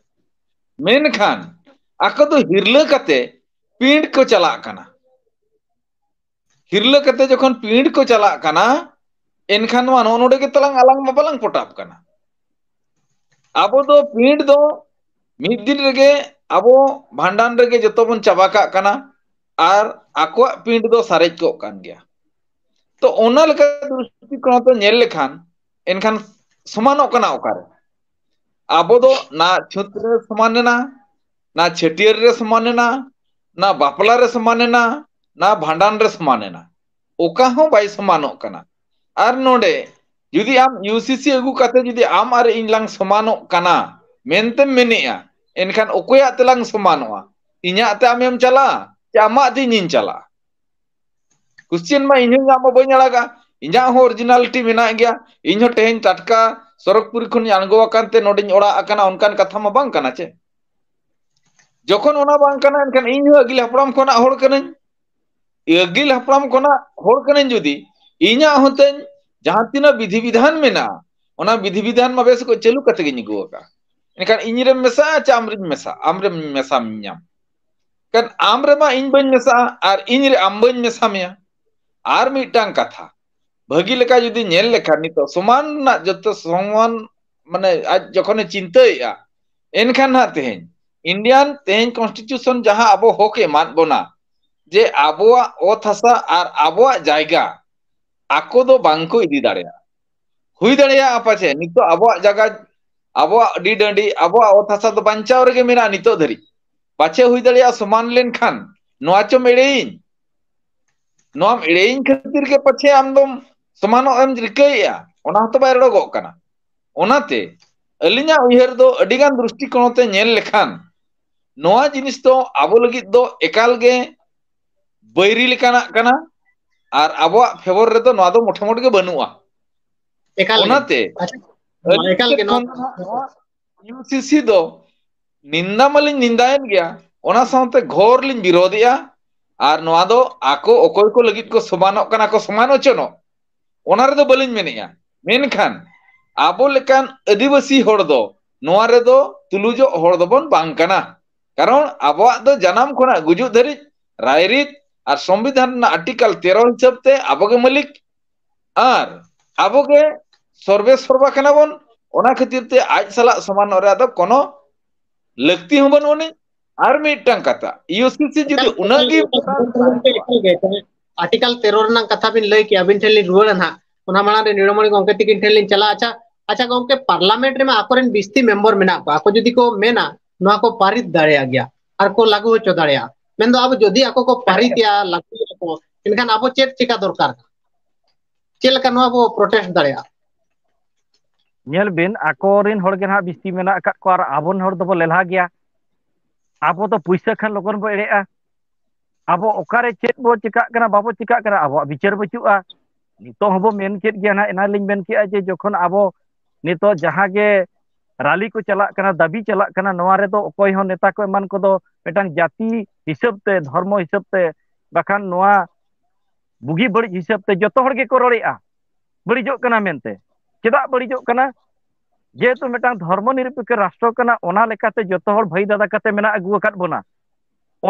ᱢᱮᱱᱠᱷᱟᱱ ᱟᱠᱚ ᱫᱚ ᱦᱤᱨᱞᱟᱹ ᱠᱟᱛᱮ ᱯᱤᱸᱰ ᱠᱚ ᱪᱟᱞᱟᱜ ᱠᱟᱱᱟ᱾ ᱦᱤᱨᱞᱟᱹ ᱠᱟᱛᱮ ᱡᱚᱠᱷᱚᱱ ᱯᱤᱸᱰ ᱠᱚ ᱪᱟᱞᱟᱜ ᱠᱟᱱᱟ, ᱮᱱᱠᱷᱟᱱ ᱱᱚᱣᱟ ᱱᱚᱜᱼᱚ ᱱᱚᱰᱮ ᱜᱮ ᱛᱟᱞᱟᱝ ᱟᱞᱟᱝ ᱢᱟ ᱵᱟᱞᱟᱝ ᱯᱚᱴᱟᱵ ᱠᱟᱱᱟ᱾ ᱟᱵᱚ ᱫᱚ ᱯᱤᱸᱰ ᱫᱚ ᱢᱤᱫ ᱫᱤᱱ ᱨᱮᱜᱮ ᱟᱵᱚ ᱵᱷᱟᱸᱰᱟᱱ ᱨᱮᱜᱮ ᱡᱚᱛᱚ ᱵᱚᱱ ᱪᱟᱵᱟ ᱠᱟᱜ ᱠᱟᱱᱟ, ᱟᱨ ᱟᱠᱚᱣᱟᱜ ᱯᱤᱸᱰ ᱫᱚ ᱥᱟᱨᱮᱡ ᱠᱚᱜ ᱠᱟᱱ ᱜᱮᱭᱟ᱾ ᱛᱚ ᱚᱱᱟ ᱞᱮᱠᱟ ᱫᱨᱤᱥᱴᱤᱠᱳᱬ ᱛᱮ ᱧᱮᱞ ᱞᱮᱠᱷᱟᱱ, ᱮᱱᱠᱷᱟᱱ ᱥᱚᱢᱟᱱᱚᱜ ᱠᱟᱱᱟ ᱚᱠᱟᱨᱮ? ᱟᱵᱚ ᱫᱚ ᱱᱟ ᱪᱷᱩᱛ ᱨᱮ ᱥᱚᱢᱟᱱ ᱮᱱᱟ, ᱱᱟ ᱪᱷᱟᱹᱴᱭᱟᱹᱨ ᱨᱮ ᱥᱚᱢᱟᱱ ᱮᱱᱟ, ᱱᱟ ᱵᱟᱯᱞᱟ ᱨᱮ ᱥᱚᱢᱟᱱ ᱮᱱᱟ, ᱱᱟ ᱵᱷᱟᱸᱰᱟᱱ ᱨᱮ ᱥᱚᱢᱟᱱ ᱮᱱᱟ, ᱚᱠᱟ ᱦᱚᱸ ᱵᱟᱭ ᱥᱚᱢᱟᱱᱚᱜ ᱠᱟᱱᱟ᱾ ᱟᱨ ᱱᱚᱰᱮ ᱡᱩᱫᱤ ᱟᱢ ᱤᱭᱩ ᱥᱤ ᱥᱤ ᱟᱹᱜᱩ ᱠᱟᱛᱮ ᱡᱩᱫᱤ ᱟᱢ ᱟᱨ ᱤᱧ ᱞᱟᱝ ᱥᱚᱢᱟᱱᱚᱜ ᱠᱟᱱᱟ, ᱢᱮᱱᱛᱮᱢ ᱢᱮᱱᱮᱜᱼᱟ, ᱮᱱᱠᱷᱟᱱ ᱚᱠᱚᱭᱟᱜ ᱛᱮᱞᱟᱝ ᱥᱚᱢᱟᱱᱚᱜᱼᱟ? ᱤᱧᱟᱜ ᱛᱮ ᱟᱢᱮᱢ ᱪᱟᱞᱟᱜᱼᱟ ᱪᱮ ᱟᱢᱟᱜ ᱛᱮ ᱤᱧᱤᱧ ᱪᱟᱞᱟᱜᱼᱟ? ᱠᱚᱥᱪᱮᱱ ᱢᱟ ᱤᱧ ᱦᱚᱸ ᱤᱧᱟᱜ ᱢᱟ ᱵᱟᱹᱧ ᱟᱲᱟᱜᱟ, ᱤᱧᱟᱜ ᱦᱚᱸ ᱚᱨᱤᱡᱤᱱᱟᱞᱤᱴᱤ ᱢᱮᱱᱟᱜ ᱜᱮᱭᱟ᱾ ᱤᱧ ᱦᱚᱸ ᱛᱮᱦᱮᱧ ᱴᱟᱴᱠᱟ ᱥᱚᱨᱚᱜᱽᱯᱩᱨᱤ ᱠᱷᱚᱱᱤᱧ ᱟᱬᱜᱚ ᱟᱠᱟᱱ ᱛᱮ ᱱᱚᱰᱮᱧ ᱚᱲᱟᱜ ᱟᱠᱟᱱᱟ, ᱚᱱᱠᱟᱱ ᱠᱟᱛᱷᱟ ᱢᱟ ᱵᱟᱝ ᱠᱟᱱᱟ ᱪᱮ᱾ ᱡᱚᱠᱷᱚᱱ ᱚᱱᱟ ᱵᱟᱝ ᱠᱟᱱᱟ, ᱮᱱᱠᱷᱟᱱ ᱤᱧ ᱦᱚᱸ ᱟᱹᱜᱤᱞ ᱦᱟᱯᱲᱟᱢ ᱠᱷᱚᱱᱟᱜ ᱦᱚᱲ ᱠᱟᱹᱱᱟᱹᱧ, ᱟᱹᱜᱤᱞ ᱦᱟᱯᱲᱟᱢ ᱠᱷᱚᱱᱟᱜ ᱦᱚᱲ ᱠᱟᱹᱱᱟᱹᱧ ᱡᱩᱫᱤ, ᱤᱧᱟᱜ ᱦᱚᱸᱛᱮᱧ ᱡᱟᱦᱟᱸ ᱛᱤᱱᱟᱹᱜ ᱵᱤᱫᱷᱤ ᱵᱤᱫᱷᱟᱱ ᱢᱮᱱᱟᱜᱼᱟ, ᱚᱱᱟ ᱵᱤᱫᱷᱤ ᱵᱤᱫᱷᱟᱱ ᱢᱟ ᱵᱮᱥ ᱠᱚ ᱪᱟᱹᱞᱩ ᱠᱟᱛᱮ ᱜᱤᱧ ᱟᱹᱜᱩ ᱟᱠᱟᱫᱼᱟ᱾ ᱮᱱᱠᱷᱟᱱ ᱤᱧ ᱨᱮᱢ ᱢᱮᱥᱟᱜᱼᱟ ᱪᱮ ᱟᱢ ᱨᱮᱧ ᱢᱮᱥᱟᱜᱼᱟ? ᱟᱢ ᱨᱮᱢ ᱢᱮᱥᱟ ᱢᱤᱧᱟᱢ᱾ ᱠᱷᱟᱱ ᱟᱢ ᱨᱮᱢᱟ ᱤᱧ ᱵᱟᱹᱧ ᱢᱮᱥᱟᱜᱼᱟ ᱟᱨ ᱤᱧ ᱨᱮ ᱟᱢ ᱵᱟᱹᱧ ᱢᱮᱥᱟ ᱢᱮᱭᱟ᱾ ᱟᱨ ᱢᱤᱫᱴᱟᱝ ᱠᱟᱛᱷᱟ, ᱵᱷᱟᱹᱜᱤ ᱞᱮᱠᱟ ᱡᱩᱫᱤ ᱧᱮᱞ ᱞᱮᱠᱷᱟᱱ ᱱᱤᱛᱚᱜ ᱥᱚᱢᱟᱱ ᱨᱮᱱᱟᱜ ᱡᱚᱛᱚ ᱥᱚᱢᱟᱱ, ᱢᱟᱱᱮ ᱟᱡ ᱡᱚᱠᱷᱚᱱᱮ ᱪᱤᱱᱛᱟᱹᱭᱮᱫᱼᱟ, ᱮᱱᱠᱷᱟᱱ ᱦᱟᱸᱜ ᱛᱮᱦᱮᱧ Indian ᱛᱮᱦᱮᱧ constitution ᱡᱟᱦᱟᱸ ᱟᱵᱚ ᱦᱚᱠ ᱮ ᱮᱢᱟᱫ ᱵᱚᱱᱟ, ᱡᱮ ᱟᱵᱚᱣᱟᱜ ᱚᱛ ᱦᱟᱥᱟ ᱟᱨ ᱟᱵᱚᱣᱟᱜ ᱡᱟᱭᱜᱟ ᱟᱠᱚ ᱫᱚ ᱵᱟᱝ ᱠᱚ ᱤᱫᱤ ᱫᱟᱲᱮᱭᱟᱜᱼᱟ᱾ ᱦᱩᱭ ᱫᱟᱲᱮᱭᱟᱜᱼᱟ ᱯᱟᱪᱮ ᱱᱤᱛᱚᱜ ᱟᱵᱚᱣᱟᱜ ᱡᱟᱭᱜᱟ, ᱟᱵᱚᱣᱟᱜ ᱟᱹᱰᱤ ᱰᱟᱹᱰᱤ, ᱟᱵᱚᱣᱟᱜ ᱚᱛ ᱦᱟᱥᱟ ᱫᱚ ᱵᱟᱧᱪᱟᱣ ᱨᱮᱜᱮ ᱢᱮᱱᱟᱜᱼᱟ ᱱᱤᱛᱚᱜ ᱫᱷᱟᱹᱨᱤᱡ᱾ ᱯᱟᱪᱮ ᱦᱩᱭ ᱫᱟᱲᱮᱭᱟᱜᱼᱟ ᱥᱚᱢᱟᱱ ᱞᱮᱱᱠᱷᱟᱱ, ᱱᱚᱣᱟ ᱪᱚᱢ ᱮᱲᱮᱭᱤᱧ? ᱱᱚᱣᱟᱢ ᱮᱲᱮᱭᱤᱧ ᱠᱷᱟᱹᱛᱤᱨ ᱜᱮ ᱯᱟᱪᱷᱮ ᱟᱢ ᱫᱚᱢ ᱥᱚᱢᱟᱱᱚᱜ ᱮᱢ ᱨᱤᱠᱟᱹᱭᱮᱫᱼᱟ, ᱚᱱᱟ ᱦᱚᱸᱛᱚ ᱵᱟᱭ ᱨᱚᱲᱚᱜᱚᱜ ᱠᱟᱱᱟ᱾ ᱚᱱᱟᱛᱮ ᱟᱹᱞᱤᱧᱟᱜ ᱩᱭᱦᱟᱹᱨ ᱫᱚ ᱟᱹᱰᱤᱜᱟᱱ ᱫᱨᱤᱥᱴᱤᱠᱳᱬ ᱛᱮ ᱧᱮᱞ ᱞᱮᱠᱷᱟᱱ ᱱᱚᱣᱟ ᱡᱤᱱᱤᱥ ᱫᱚ ᱟᱵᱚ ᱞᱟᱹᱜᱤᱫ ᱫᱚ ᱮᱠᱟᱞ ᱜᱮ ᱵᱟᱹᱭᱨᱤ ᱞᱮᱠᱟᱱᱟᱜ ᱠᱟᱱᱟ, ᱟᱨ ᱟᱵᱚᱣᱟᱜ ᱯᱷᱮᱵᱚᱨ ᱨᱮᱫᱚ ᱱᱚᱣᱟ ᱫᱚ ᱢᱚᱴᱷᱮ ᱢᱚᱴᱷᱮ ᱜᱮ ᱵᱟᱹᱱᱩᱜᱼᱟ᱾ ᱮᱠᱟᱞ ᱜᱮ᱾ ᱚᱱᱟᱛᱮ ᱟᱪᱪᱷᱟ, ᱟᱹᱞᱤᱧ ᱮᱠᱟᱞ ᱥᱮᱫ ᱜᱮ ᱱᱚᱣᱟ ᱠᱷᱚᱱ ᱫᱚ ᱦᱟᱸᱜ ᱱᱚᱣᱟ ᱤᱭᱩ ᱥᱤ ᱥᱤ ᱫᱚ ᱱᱤᱱᱫᱟ ᱢᱟᱞᱤᱧ ᱱᱤᱱᱫᱟᱭᱮᱫ ᱜᱮᱭᱟ, ᱚᱱᱟ ᱥᱟᱶᱛᱮ ᱜᱷᱳᱨ ᱞᱤᱧ ᱵᱤᱨᱳᱫᱷᱮᱜᱼᱟ᱾ ᱟᱨ ᱱᱚᱣᱟ ᱫᱚ ᱟᱠᱚ ᱚᱠᱚᱭ ᱠᱚ ᱞᱟᱹᱜᱤᱫ ᱠᱚ ᱥᱚᱢᱟᱱᱚᱜ ᱠᱟᱱᱟ ᱠᱚ, ᱥᱚᱢᱟᱱ ᱦᱚᱪᱚᱱᱚᱜ, ᱚᱱᱟ ᱨᱮᱫᱚ ᱵᱟᱹᱞᱤᱧ ᱢᱮᱱᱮᱜᱼᱟ᱾ ᱢᱮᱱᱠᱷᱟᱱ ᱟᱵᱚ ᱞᱮᱠᱟᱱ ᱟᱹᱫᱤᱵᱟᱹᱥᱤ ᱦᱚᱲ ᱫᱚ ᱱᱚᱣᱟ ᱨᱮᱫᱚ ᱛᱩᱞᱩᱡᱚᱜ ᱦᱚᱲ ᱫᱚᱵᱚᱱ ᱵᱟᱝ ᱠᱟᱱᱟ᱾ ᱠᱟᱨᱚᱱ ᱟᱵᱚᱣᱟᱜ ᱫᱚ ᱡᱟᱱᱟᱢ ᱠᱷᱚᱱᱟᱜ ᱜᱩᱡᱩᱜ ᱫᱷᱟᱹᱨᱤᱡ ᱨᱟᱭᱨᱤᱛ ᱟᱨ ᱥᱚᱝᱵᱤᱫᱷᱟᱱ ᱨᱮᱱᱟᱜ ᱟᱨᱴᱤᱠᱟᱞ ᱛᱮᱨᱚ ᱦᱤᱥᱟᱹᱵ ᱛᱮ ᱟᱵᱚ ᱜᱮ ᱢᱟᱹᱞᱤᱠ, ᱟᱨ ᱟᱵᱚ ᱜᱮ ᱥᱚᱨᱵᱮ ᱥᱚᱨᱵᱟ ᱠᱟᱱᱟ ᱵᱚᱱ᱾ ᱚᱱᱟ ᱠᱷᱟᱹᱛᱤᱨ ᱛᱮ ᱟᱡ ᱥᱟᱞᱟᱜ ᱥᱚᱢᱟᱱᱚᱜ ᱨᱮᱭᱟᱜ ᱫᱚ ᱠᱳᱱᱳ ᱞᱟᱹᱠᱛᱤ ᱦᱚᱸ ᱵᱟᱹᱱᱩᱜ ᱟᱹᱱᱤᱡ᱾ ᱟᱨ ᱢᱤᱫᱴᱟᱝ ᱠᱟᱛᱷᱟ, ᱤᱭᱩ ᱥᱤ ᱥᱤ ᱡᱩᱫᱤ ᱩᱱᱟᱹᱜ ᱜᱮ ᱮᱠᱟᱞ ᱜᱮ, ᱮᱠᱟᱞ ᱜᱮ᱾ ᱟᱨᱴᱤᱠᱟᱞ ᱛᱮᱨᱚ ᱨᱮᱱᱟᱜ ᱠᱟᱛᱷᱟ ᱵᱤᱱ ᱞᱟᱹᱭ ᱠᱮᱜᱼᱟ, ᱟᱹᱵᱤᱱ ᱴᱷᱮᱱ ᱞᱤᱧ ᱨᱩᱣᱟᱹᱲᱟ ᱱᱟᱦᱟᱜ, ᱚᱱᱟ ᱢᱟᱲᱟᱝ ᱨᱮ ᱱᱤᱲᱟᱢᱚᱬᱤ ᱜᱚᱢᱠᱮ ᱛᱤᱠᱤᱱ ᱴᱷᱮᱱ ᱞᱤᱧ ᱪᱟᱞᱟᱜᱼᱟ᱾ ᱟᱪᱪᱷᱟ, ᱟᱪᱪᱷᱟ ᱜᱚᱢᱠᱮ, ᱯᱟᱨᱞᱟᱢᱮᱱᱴ ᱨᱮᱢᱟ ᱟᱠᱚᱨᱮᱱ ᱵᱤᱥᱛᱤ ᱢᱮᱢᱵᱚᱨ ᱢᱮᱱᱟᱜ ᱠᱚᱣᱟ, ᱟᱠᱚ ᱡᱩᱫᱤ ᱠᱚ ᱢᱮᱱᱟ ᱱᱚᱣᱟ ᱠᱚ ᱯᱟᱨᱤᱛ ᱫᱟᱲᱮᱭᱟᱜ ᱜᱮᱭᱟ ᱟᱨ ᱠᱚ ᱞᱟᱹᱜᱩ ᱦᱚᱪᱚ ᱫᱟᱲᱮᱭᱟᱜᱼᱟ, ᱢᱮᱱᱫᱚ ᱟᱵᱚ ᱡᱩᱫᱤ ᱟᱠᱚ ᱠᱚ ᱯᱟᱨᱤᱛᱮᱜᱼᱟ, ᱞᱟᱹᱜᱩᱭᱟ ᱠᱚ, ᱮᱱᱠᱷᱟᱱ ᱟᱵᱚ ᱪᱮᱫ ᱪᱤᱠᱟ ᱫᱚᱨᱠᱟᱨ? ᱪᱮᱫ ᱞᱮᱠᱟ ᱱᱚᱣᱟ ᱵᱚ ᱯᱨᱚᱴᱮᱥᱴ ᱫᱟᱲᱮᱭᱟᱜᱼᱟ? ᱧᱮᱞ ᱵᱤᱱ, ᱟᱠᱚᱨᱮᱱ ᱦᱚᱲ ᱜᱮ ᱱᱟᱦᱟᱜ ᱵᱤᱥᱛᱤ ᱢᱮᱱᱟᱜ ᱟᱠᱟᱫ ᱠᱚᱣᱟ ᱟᱨ ᱟᱵᱚᱨᱮᱱ ᱦᱚᱲ ᱫᱚᱵᱚ ᱞᱮᱞᱦᱟ ᱜᱮᱭᱟ᱾ ᱟᱵᱚ ᱫᱚ ᱯᱩᱭᱥᱟᱹ ᱠᱷᱟᱱ ᱞᱚᱜᱚᱱ ᱵᱚ ᱮᱲᱮᱜᱼᱟ᱾ ᱟᱵᱚ ᱚᱠᱟᱨᱮ ᱪᱮᱫ ᱵᱚ ᱪᱮᱠᱟᱜ ᱠᱟᱱᱟ, ᱵᱟᱵᱚ ᱪᱮᱠᱟᱜ ᱠᱟᱱᱟ, ᱟᱵᱚᱣᱟᱜ ᱵᱤᱪᱟᱹᱨ ᱵᱟᱹᱪᱩᱜᱼᱟ᱾ ᱱᱤᱛᱚᱜ ᱦᱚᱸᱵᱚ ᱢᱮᱱ ᱠᱮᱫ ᱜᱮᱭᱟ ᱱᱟᱦᱟᱜ, ᱮᱱᱟᱱ ᱞᱤᱧ ᱢᱮᱱ ᱠᱮᱫᱼᱟ ᱡᱮ ᱡᱚᱠᱷᱚᱱ ᱟᱵᱚ ᱱᱤᱛᱚᱜ ᱡᱟᱦᱟᱸ ᱜᱮ ᱨᱟᱞᱤ ᱠᱚ ᱪᱟᱞᱟᱜ ᱠᱟᱱᱟ, ᱫᱟᱹᱵᱤ ᱪᱟᱞᱟᱜ ᱠᱟᱱᱟ, ᱱᱚᱣᱟ ᱨᱮᱫᱚ ᱚᱠᱚᱭ ᱦᱚᱸ ᱱᱮᱛᱟ ᱠᱚ ᱮᱢᱟᱱ ᱠᱚᱫᱚ ᱢᱤᱫᱴᱟᱝ ᱡᱟᱹᱛᱤ ᱦᱤᱥᱟᱹᱵ ᱛᱮ, ᱫᱷᱚᱨᱢᱚ ᱦᱤᱥᱟᱹᱵ ᱛᱮ, ᱵᱟᱠᱷᱟᱱ ᱱᱚᱣᱟ ᱵᱩᱜᱤ ᱵᱟᱹᱲᱤᱡ ᱦᱤᱥᱟᱹᱵ ᱛᱮ ᱡᱚᱛᱚ ᱦᱚᱲ ᱜᱮᱠᱚ ᱨᱚᱲᱮᱫᱼᱟ ᱵᱟᱹᱲᱤᱡᱚᱜ ᱠᱟᱱᱟ ᱢᱮᱱᱛᱮ᱾ ᱪᱮᱫᱟᱜ ᱵᱟᱹᱲᱤᱡᱚᱜ ᱠᱟᱱᱟ? ᱡᱮᱦᱮᱛᱩ ᱢᱤᱫᱴᱟᱝ ᱫᱷᱚᱨᱢᱚ ᱱᱤᱨᱚᱯᱮᱠᱠᱷᱚ ᱨᱟᱥᱴᱨᱚ ᱠᱟᱱᱟ, ᱚᱱᱟ ᱞᱮᱠᱟᱛᱮ ᱡᱚᱛᱚ ᱦᱚᱲ ᱵᱷᱟᱹᱭ ᱫᱟᱫᱟ ᱠᱟᱛᱮ ᱢᱮᱱᱟᱜ ᱟᱹᱜᱩ ᱟᱠᱟᱫ ᱵᱚᱱᱟ᱾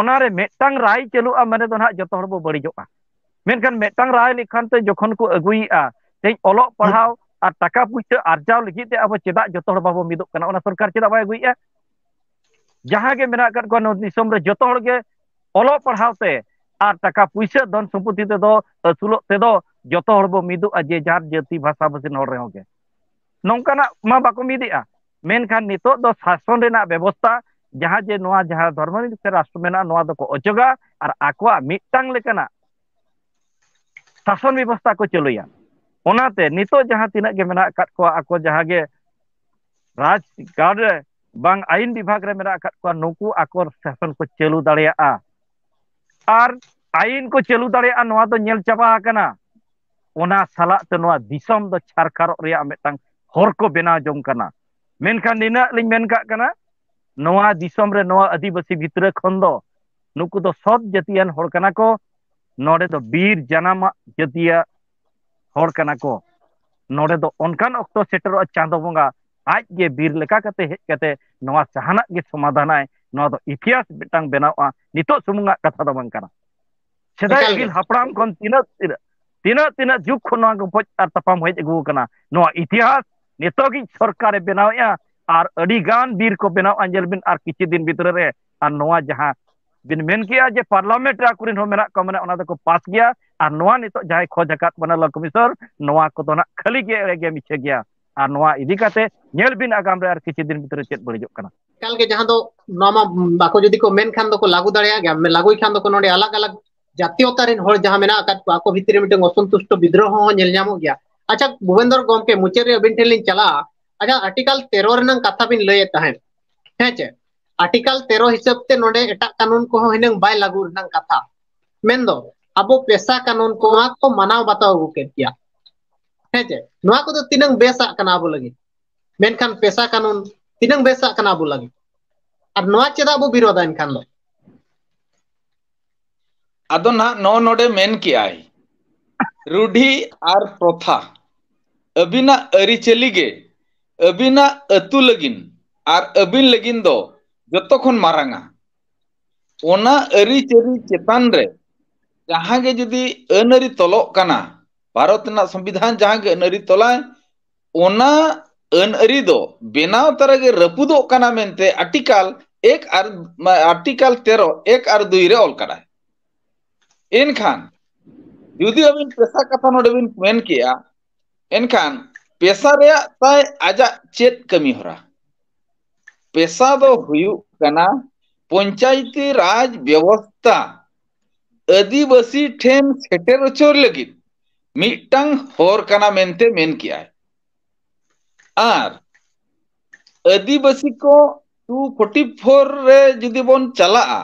ᱚᱱᱟᱨᱮ ᱢᱤᱫᱴᱟᱝ ᱨᱟᱭ ᱪᱟᱹᱞᱩᱜᱼᱟ ᱢᱟᱱᱮ ᱫᱚ ᱱᱟᱦᱟᱜ ᱡᱚᱛᱚ ᱦᱚᱲ ᱵᱚ ᱵᱟᱹᱲᱤᱡᱚᱜᱼᱟ᱾ ᱢᱮᱱᱠᱷᱟᱱ ᱢᱤᱫᱴᱟᱝ ᱨᱟᱭ ᱞᱮᱠᱷᱟᱱ ᱛᱮ ᱡᱚᱠᱷᱚᱱ ᱠᱚ ᱟᱹᱜᱩᱭᱮᱫᱼᱟ, ᱛᱮᱦᱮᱧ ᱚᱞᱚᱜ ᱯᱟᱲᱦᱟᱣ ᱟᱨ ᱴᱟᱠᱟ ᱯᱩᱭᱥᱟᱹ ᱟᱨᱡᱟᱣ ᱞᱟᱹᱜᱤᱫ ᱛᱮ ᱟᱵᱚ ᱪᱮᱫᱟᱜ ᱡᱚᱛᱚ ᱦᱚᱲ ᱵᱟᱵᱚ ᱢᱤᱫᱚᱜ ᱠᱟᱱᱟ? ᱚᱱᱟ ᱥᱚᱨᱠᱟᱨ ᱪᱮᱫᱟᱜ ᱵᱟᱭ ᱟᱹᱜᱩᱭᱮᱫᱼᱟ? ᱡᱟᱦᱟᱸ ᱜᱮ ᱢᱮᱱᱟᱜ ᱟᱠᱟᱫ ᱠᱚᱣᱟ ᱱᱚᱣᱟ ᱫᱤᱥᱚᱢ ᱨᱮ, ᱡᱚᱛᱚ ᱦᱚᱲ ᱜᱮ ᱚᱞᱚᱜ ᱯᱟᱲᱦᱟᱣ ᱛᱮ ᱟᱨ ᱴᱟᱠᱟ ᱯᱩᱭᱥᱟᱹ, ᱫᱷᱚᱱ ᱥᱚᱢᱯᱚᱛᱤ ᱛᱮᱫᱚ ᱟᱹᱥᱩᱞᱚᱜ ᱛᱮᱫᱚ ᱡᱚᱛᱚ ᱦᱚᱲ ᱵᱚ ᱢᱤᱫᱚᱜᱼᱟ, ᱡᱮ ᱡᱟᱨ ᱡᱟᱹᱛᱤ ᱵᱷᱟᱥᱟ ᱵᱷᱟᱹᱥᱤᱱ ᱦᱚᱲ ᱨᱮᱦᱚᱸ ᱜᱮ᱾ ᱱᱚᱝᱠᱟᱱᱟᱜ ᱢᱟ ᱵᱟᱠᱚ ᱢᱤᱫᱮᱜᱼᱟ᱾ ᱢᱮᱱᱠᱷᱟᱱ ᱱᱤᱛᱚᱜ ᱫᱚ ᱥᱟᱥᱚᱱ ᱨᱮᱱᱟᱜ ᱵᱮᱵᱚᱥᱛᱟ, ᱡᱟᱦᱟᱸ ᱡᱮ ᱱᱚᱣᱟ ᱡᱟᱦᱟᱸ ᱫᱷᱚᱨᱢᱚ ᱱᱤᱨᱚᱯᱮᱠᱠᱷᱚ ᱨᱟᱥᱴᱨᱚ ᱢᱮᱱᱟᱜᱼᱟ, ᱱᱚᱣᱟ ᱫᱚᱠᱚ ᱚᱪᱚᱜᱟ ᱟᱨ ᱟᱠᱚᱣᱟᱜ ᱢᱤᱫᱴᱟᱝ ᱞᱮᱠᱟᱱᱟᱜ ᱥᱟᱥᱚᱱ ᱵᱮᱵᱚᱥᱛᱟ ᱠᱚ ᱪᱟᱹᱞᱩᱭᱟ᱾ ᱚᱱᱟᱛᱮ ᱱᱤᱛᱚᱜ ᱡᱟᱦᱟᱸ ᱛᱤᱱᱟᱹᱜ ᱜᱮ ᱢᱮᱱᱟᱜ ᱟᱠᱟᱫ ᱠᱚᱣᱟ, ᱟᱠᱚ ᱡᱟᱦᱟᱸ ᱜᱮ ᱨᱟᱡᱽ ᱜᱟᱲ ᱨᱮ ᱵᱟᱝ ᱟᱭᱤᱱ ᱵᱤᱵᱷᱟᱜᱽ ᱨᱮ ᱢᱮᱱᱟᱜ ᱟᱠᱟᱫ ᱠᱚᱣᱟ, ᱱᱩᱠᱩ ᱟᱠᱚ ᱥᱟᱥᱚᱱ ᱠᱚ ᱪᱟᱹᱞᱩ ᱫᱟᱲᱮᱭᱟᱜᱼᱟ᱾ ᱟᱨ ᱟᱭᱤᱱ ᱠᱚ ᱪᱟᱹᱞᱩ ᱫᱟᱲᱮᱭᱟᱜᱼᱟ, ᱱᱚᱣᱟ ᱫᱚ ᱧᱮᱞ ᱪᱟᱵᱟ ᱟᱠᱟᱱᱟ᱾ ᱚᱱᱟ ᱥᱟᱞᱟᱜ ᱛᱮ ᱱᱚᱣᱟ ᱫᱤᱥᱚᱢ ᱫᱚ ᱪᱷᱟᱨᱠᱷᱟᱨᱚᱜ ᱨᱮᱭᱟᱜ ᱢᱤᱫᱴᱟᱝ ᱦᱚᱨ ᱠᱚ ᱵᱮᱱᱟᱣ ᱡᱚᱝ ᱠᱟᱱᱟ᱾ ᱢᱮᱱᱠᱷᱟᱱ ᱱᱤᱱᱟᱹᱜ ᱞᱤᱧ ᱢᱮᱱ ᱠᱟᱜ ᱠᱟᱱᱟ, ᱱᱚᱣᱟ ᱫᱤᱥᱚᱢ ᱨᱮ ᱱᱚᱣᱟ ᱟᱹᱫᱤᱵᱟᱹᱥᱤ ᱵᱷᱤᱛᱨᱟᱹ ᱠᱷᱚᱱ ᱫᱚ ᱱᱩᱠᱩ ᱫᱚ ᱥᱚᱛ ᱡᱟᱹᱛᱤᱭᱟᱱ ᱦᱚᱲ ᱠᱟᱱᱟ ᱠᱚ᱾ ᱱᱚᱰᱮ ᱫᱚ ᱵᱤᱨ ᱡᱟᱱᱟᱢᱟᱜ ᱡᱟᱹᱛᱤᱭᱟᱜ ᱦᱚᱲ ᱠᱟᱱᱟ ᱠᱚ᱾ ᱱᱚᱰᱮ ᱫᱚ ᱚᱱᱠᱟᱱ ᱚᱠᱛᱚ ᱥᱮᱴᱮᱨᱚᱜᱼᱟ, ᱪᱟᱸᱫᱚ ᱵᱚᱸᱜᱟ ᱟᱡ ᱜᱮ ᱵᱤᱨ ᱞᱮᱠᱟ ᱠᱟᱛᱮ ᱦᱮᱡ ᱠᱟᱛᱮ ᱱᱚᱣᱟ ᱡᱟᱦᱟᱱᱟᱜ ᱜᱮ ᱥᱚᱢᱟᱫᱷᱟᱱᱟᱭ᱾ ᱱᱚᱣᱟ ᱫᱚ ᱤᱛᱤᱦᱟᱥ ᱢᱤᱫᱴᱟᱝ ᱵᱮᱱᱟᱣᱚᱜᱼᱟ, ᱱᱤᱛᱚᱜ ᱥᱩᱢᱩᱝᱟᱜ ᱠᱟᱛᱷᱟ ᱫᱚ ᱵᱟᱝ ᱠᱟᱱᱟ᱾ ᱥᱮᱫᱟᱭ ᱮᱠᱟᱞ ᱜᱮ᱾ ᱟᱹᱜᱤᱞ ᱦᱟᱯᱲᱟᱢ ᱠᱷᱚᱱ ᱛᱤᱱᱟᱹᱜ ᱛᱤᱱᱟᱹᱜ ᱛᱤᱱᱟᱹᱜ ᱛᱤᱱᱟᱹᱜ ᱡᱩᱜᱽ ᱠᱷᱚᱱ ᱱᱚᱣᱟ ᱜᱚᱯᱚᱡ ᱟᱨ ᱛᱟᱯᱟᱢ ᱦᱮᱡ ᱟᱹᱜᱩ ᱟᱠᱟᱱᱟ᱾ ᱱᱚᱣᱟ ᱤᱛᱤᱦᱟᱥ ᱱᱤᱛᱚᱜᱤᱡ ᱥᱚᱨᱠᱟᱨᱮ ᱵᱮᱱᱟᱣᱮᱫᱼᱟ, ᱟᱨ ᱟᱹᱰᱤ ᱜᱟᱱ ᱵᱤᱨ ᱠᱚ ᱵᱮᱱᱟᱣᱟ, ᱧᱮᱞ ᱵᱤᱱ ᱟᱨ ᱠᱤᱪᱷᱩ ᱫᱤᱱ ᱵᱷᱤᱛᱨᱤ ᱨᱮ᱾ ᱟᱨ ᱱᱚᱣᱟ ᱡᱟᱦᱟᱸ ᱵᱤᱱ ᱢᱮᱱ ᱠᱮᱜᱼᱟ ᱡᱮ ᱯᱟᱨᱞᱟᱢᱮᱱᱴ ᱨᱮ ᱟᱠᱚᱨᱮᱱ ᱦᱚᱸ ᱢᱮᱱᱟᱜ ᱠᱚᱣᱟ, ᱢᱟᱱᱮ ᱚᱱᱟ ᱫᱚᱠᱚ ᱯᱟᱥ ᱜᱮᱭᱟ᱾ ᱟᱨ ᱱᱚᱣᱟ ᱱᱤᱛᱚᱜ ᱡᱟᱦᱟᱸᱭ ᱠᱷᱚᱡᱽ ᱟᱠᱟᱫ ᱵᱚᱱᱟ ᱞᱟ ᱠᱚᱢᱤᱥᱚᱱ, ᱱᱚᱣᱟ ᱠᱚᱫᱚ ᱱᱟᱜ ᱠᱷᱟᱹᱞᱤ ᱜᱮ, ᱮᱲᱮ ᱜᱮ, ᱢᱤᱪᱷᱟᱹ ᱜᱮᱭᱟ᱾ ᱟᱨ ᱱᱚᱣᱟ ᱤᱫᱤ ᱠᱟᱛᱮ ᱧᱮᱞ ᱵᱤᱱ ᱟᱜᱟᱢ ᱨᱮ ᱟᱨ ᱠᱤᱪᱷᱩ ᱫᱤᱱ ᱵᱷᱤᱛᱨᱤ ᱪᱮᱫ ᱵᱟᱹᱲᱤᱡᱚᱜ ᱠᱟᱱᱟ᱾ ᱮᱠᱟᱞ ᱜᱮ, ᱡᱟᱦᱟᱸ ᱫᱚ ᱱᱚᱣᱟ ᱢᱟ ᱵᱟᱠᱚ ᱡᱩᱫᱤ ᱠᱚ ᱢᱮᱱ ᱠᱷᱟᱱ ᱫᱚᱠᱚ ᱞᱟᱹᱜᱩ ᱫᱟᱲᱮᱭᱟᱜ ᱜᱮᱭᱟ, ᱞᱟᱹᱜᱩᱭ ᱠᱷᱟᱱ ᱫᱚᱠᱚ ᱱᱚᱰᱮ ᱟᱞᱟᱜᱽ ᱟᱞᱟᱜᱽ ᱡᱟᱛᱤᱭᱚᱛᱟ ᱨᱮᱱ ᱦᱚᱲ ᱡᱟᱦᱟᱸ ᱢᱮᱱᱟᱜ ᱟᱠᱟᱫ ᱠᱚᱣᱟ, ᱟᱠᱚ ᱵᱷᱤᱛᱨᱤ ᱨᱮ ᱢᱤᱫᱴᱟᱝ ᱚᱥᱚᱱᱛᱩᱥᱴᱚ ᱵᱤᱫᱽᱨᱳᱦᱚ ᱦᱚᱸ ᱧᱮᱞ ᱧᱟᱢᱚᱜ ᱜᱮᱭᱟ᱾ ᱟᱪᱪᱷᱟ, ᱵᱷᱩᱵᱮᱱᱫᱚᱨ ᱜᱚᱢᱠᱮ, ᱢᱩᱪᱟᱹᱫ ᱨᱮ ᱟᱹᱵᱤᱱ ᱴᱷᱮᱱ ᱞᱤᱧ ᱪᱟᱞᱟᱜᱼᱟ᱾ ᱟᱪᱪᱷᱟ, ᱟᱨᱴᱤᱠᱟᱞ ᱛᱮᱨᱚ ᱨᱮᱱᱟᱝ ᱠᱟᱛᱷᱟ ᱵᱤᱱ ᱞᱟᱹᱭᱮᱫ ᱛᱟᱦᱮᱸᱫ, ᱦᱮᱸ ᱪᱮ? ᱟᱨᱴᱤᱠᱟᱞ ᱛᱮᱨᱚ ᱦᱤᱥᱟᱹᱵ ᱛᱮ ᱱᱚᱰᱮ ᱮᱴᱟᱜ ᱠᱟᱹᱱᱩᱱ ᱠᱚᱦᱚᱸ ᱦᱩᱱᱟᱹᱝ ᱵᱟᱭ ᱞᱟᱹᱜᱩ ᱨᱮᱱᱟᱝ ᱠᱟᱛᱷᱟ, ᱢᱮᱱᱫᱚ ᱟᱵᱚ ᱯᱮᱥᱟ ᱠᱟᱹᱱᱩᱱ ᱠᱚ, ᱱᱚᱣᱟ ᱠᱚ ᱢᱟᱱᱟᱣ ᱵᱟᱛᱟᱣ ᱟᱹᱜᱩ ᱠᱮᱫ ᱜᱮᱭᱟ, ᱦᱮᱸ ᱪᱮ? ᱱᱚᱣᱟ ᱠᱚᱫᱚ ᱛᱤᱱᱟᱹᱝ ᱵᱮᱥᱟᱜ ᱠᱟᱱᱟ ᱟᱵᱚ ᱞᱟᱹᱜᱤᱫ? ᱢᱮᱱᱠᱷᱟᱱ ᱯᱮᱥᱟ ᱠᱟᱹᱱᱩᱱ ᱛᱤᱱᱟᱹᱝ ᱵᱮᱥᱟᱜ ᱠᱟᱱᱟ ᱟᱵᱚ ᱞᱟᱹᱜᱤᱫ? ᱟᱨ ᱱᱚᱣᱟ ᱪᱮᱫᱟᱜ ᱵᱚ ᱵᱤᱨᱳᱫᱟ ᱮᱱᱠᱷᱟᱱ ᱫᱚ? ᱟᱫᱚ ᱱᱟᱦᱟᱜ ᱱᱚᱜᱼᱚ ᱱᱚᱰᱮ ᱢᱮᱱ ᱠᱮᱜᱼᱟᱭ, ᱨᱩᱰᱷᱤ ᱟᱨ ᱯᱨᱚᱛᱷᱟ, ᱟᱹᱵᱤᱱᱟᱜ ᱟᱹᱨᱤᱪᱟᱹᱞᱤ ᱜᱮ ᱟᱹᱵᱤᱱᱟᱜ ᱟᱹᱛᱩ ᱞᱟᱹᱜᱤᱫ ᱟᱨ ᱟᱹᱵᱤᱱ ᱞᱟᱹᱜᱤᱫ ᱫᱚ ᱡᱚᱛᱚ ᱠᱷᱚᱱ ᱢᱟᱨᱟᱝᱟ᱾ ᱚᱱᱟ ᱟᱹᱨᱤᱪᱟᱹᱞᱤ ᱪᱮᱛᱟᱱ ᱨᱮ ᱡᱟᱦᱟᱸ ᱜᱮ ᱡᱩᱫᱤ ᱟᱹᱱ ᱟᱹᱨᱤ ᱛᱚᱞᱚᱜ ᱠᱟᱱᱟ, ᱵᱷᱟᱨᱚᱛ ᱨᱮᱱᱟᱜ ᱥᱚᱝᱵᱤᱫᱷᱟᱱ ᱡᱟᱦᱟᱸ ᱜᱮ ᱟᱹᱱ ᱟᱹᱨᱤ ᱛᱚᱞᱟᱭ, ᱚᱱᱟ ᱟᱹᱱ ᱟᱹᱨᱤ ᱫᱚ ᱵᱮᱱᱟᱣ ᱛᱟᱨᱟ ᱜᱮ ᱨᱟᱹᱯᱩᱫᱚᱜ ᱠᱟᱱᱟ ᱢᱮᱱᱛᱮ ᱟᱨᱴᱤᱠᱟᱞ ᱮᱠ ᱟᱨ, ᱢᱟ-, ᱟᱨᱴᱤᱠᱟᱞ ᱛᱮᱨᱚ ᱮᱠ ᱟᱨ ᱫᱩᱭ ᱨᱮ ᱚᱞ ᱠᱟᱫᱟᱭ᱾ ᱮᱱᱠᱷᱟᱱ ᱡᱩᱫᱤ ᱟᱹᱵᱤᱱ ᱯᱮᱥᱟ ᱠᱟᱛᱷᱟ ᱱᱚᱰᱮ ᱵᱤᱱ ᱢᱮᱱ ᱠᱮᱜᱼᱟ, ᱮᱱᱠᱷᱟᱱ ᱯᱮᱥᱟ ᱨᱮᱭᱟᱜ ᱛᱟᱭ ᱟᱡᱟᱜ ᱪᱮᱫ ᱠᱟᱹᱢᱤ ᱦᱚᱨᱟ? ᱯᱮᱥᱟ ᱫᱚ ᱦᱩᱭᱩᱜ ᱠᱟᱱᱟ ᱯᱚᱧᱪᱟᱭᱛᱤ ᱨᱟᱡᱽ ᱵᱮᱵᱚᱥᱛᱷᱟ ᱟᱹᱫᱤᱵᱟᱹᱥᱤ ᱴᱷᱮᱱ ᱥᱮᱴᱮᱨ ᱦᱚᱪᱚ ᱞᱟᱹᱜᱤᱫ ᱢᱤᱫᱴᱟᱝ ᱦᱚᱨ ᱠᱟᱱᱟ ᱢᱮᱱᱛᱮ ᱢᱮᱱ ᱠᱮᱜᱼᱟᱭ᱾ ᱟᱨ ᱟᱹᱫᱤᱵᱟᱹᱥᱤ ᱠᱚ ᱴᱩ ᱯᱷᱳᱨᱴᱤ ᱯᱷᱳᱨ ᱨᱮ ᱡᱩᱫᱤ ᱵᱚᱱ ᱪᱟᱞᱟᱜᱼᱟ,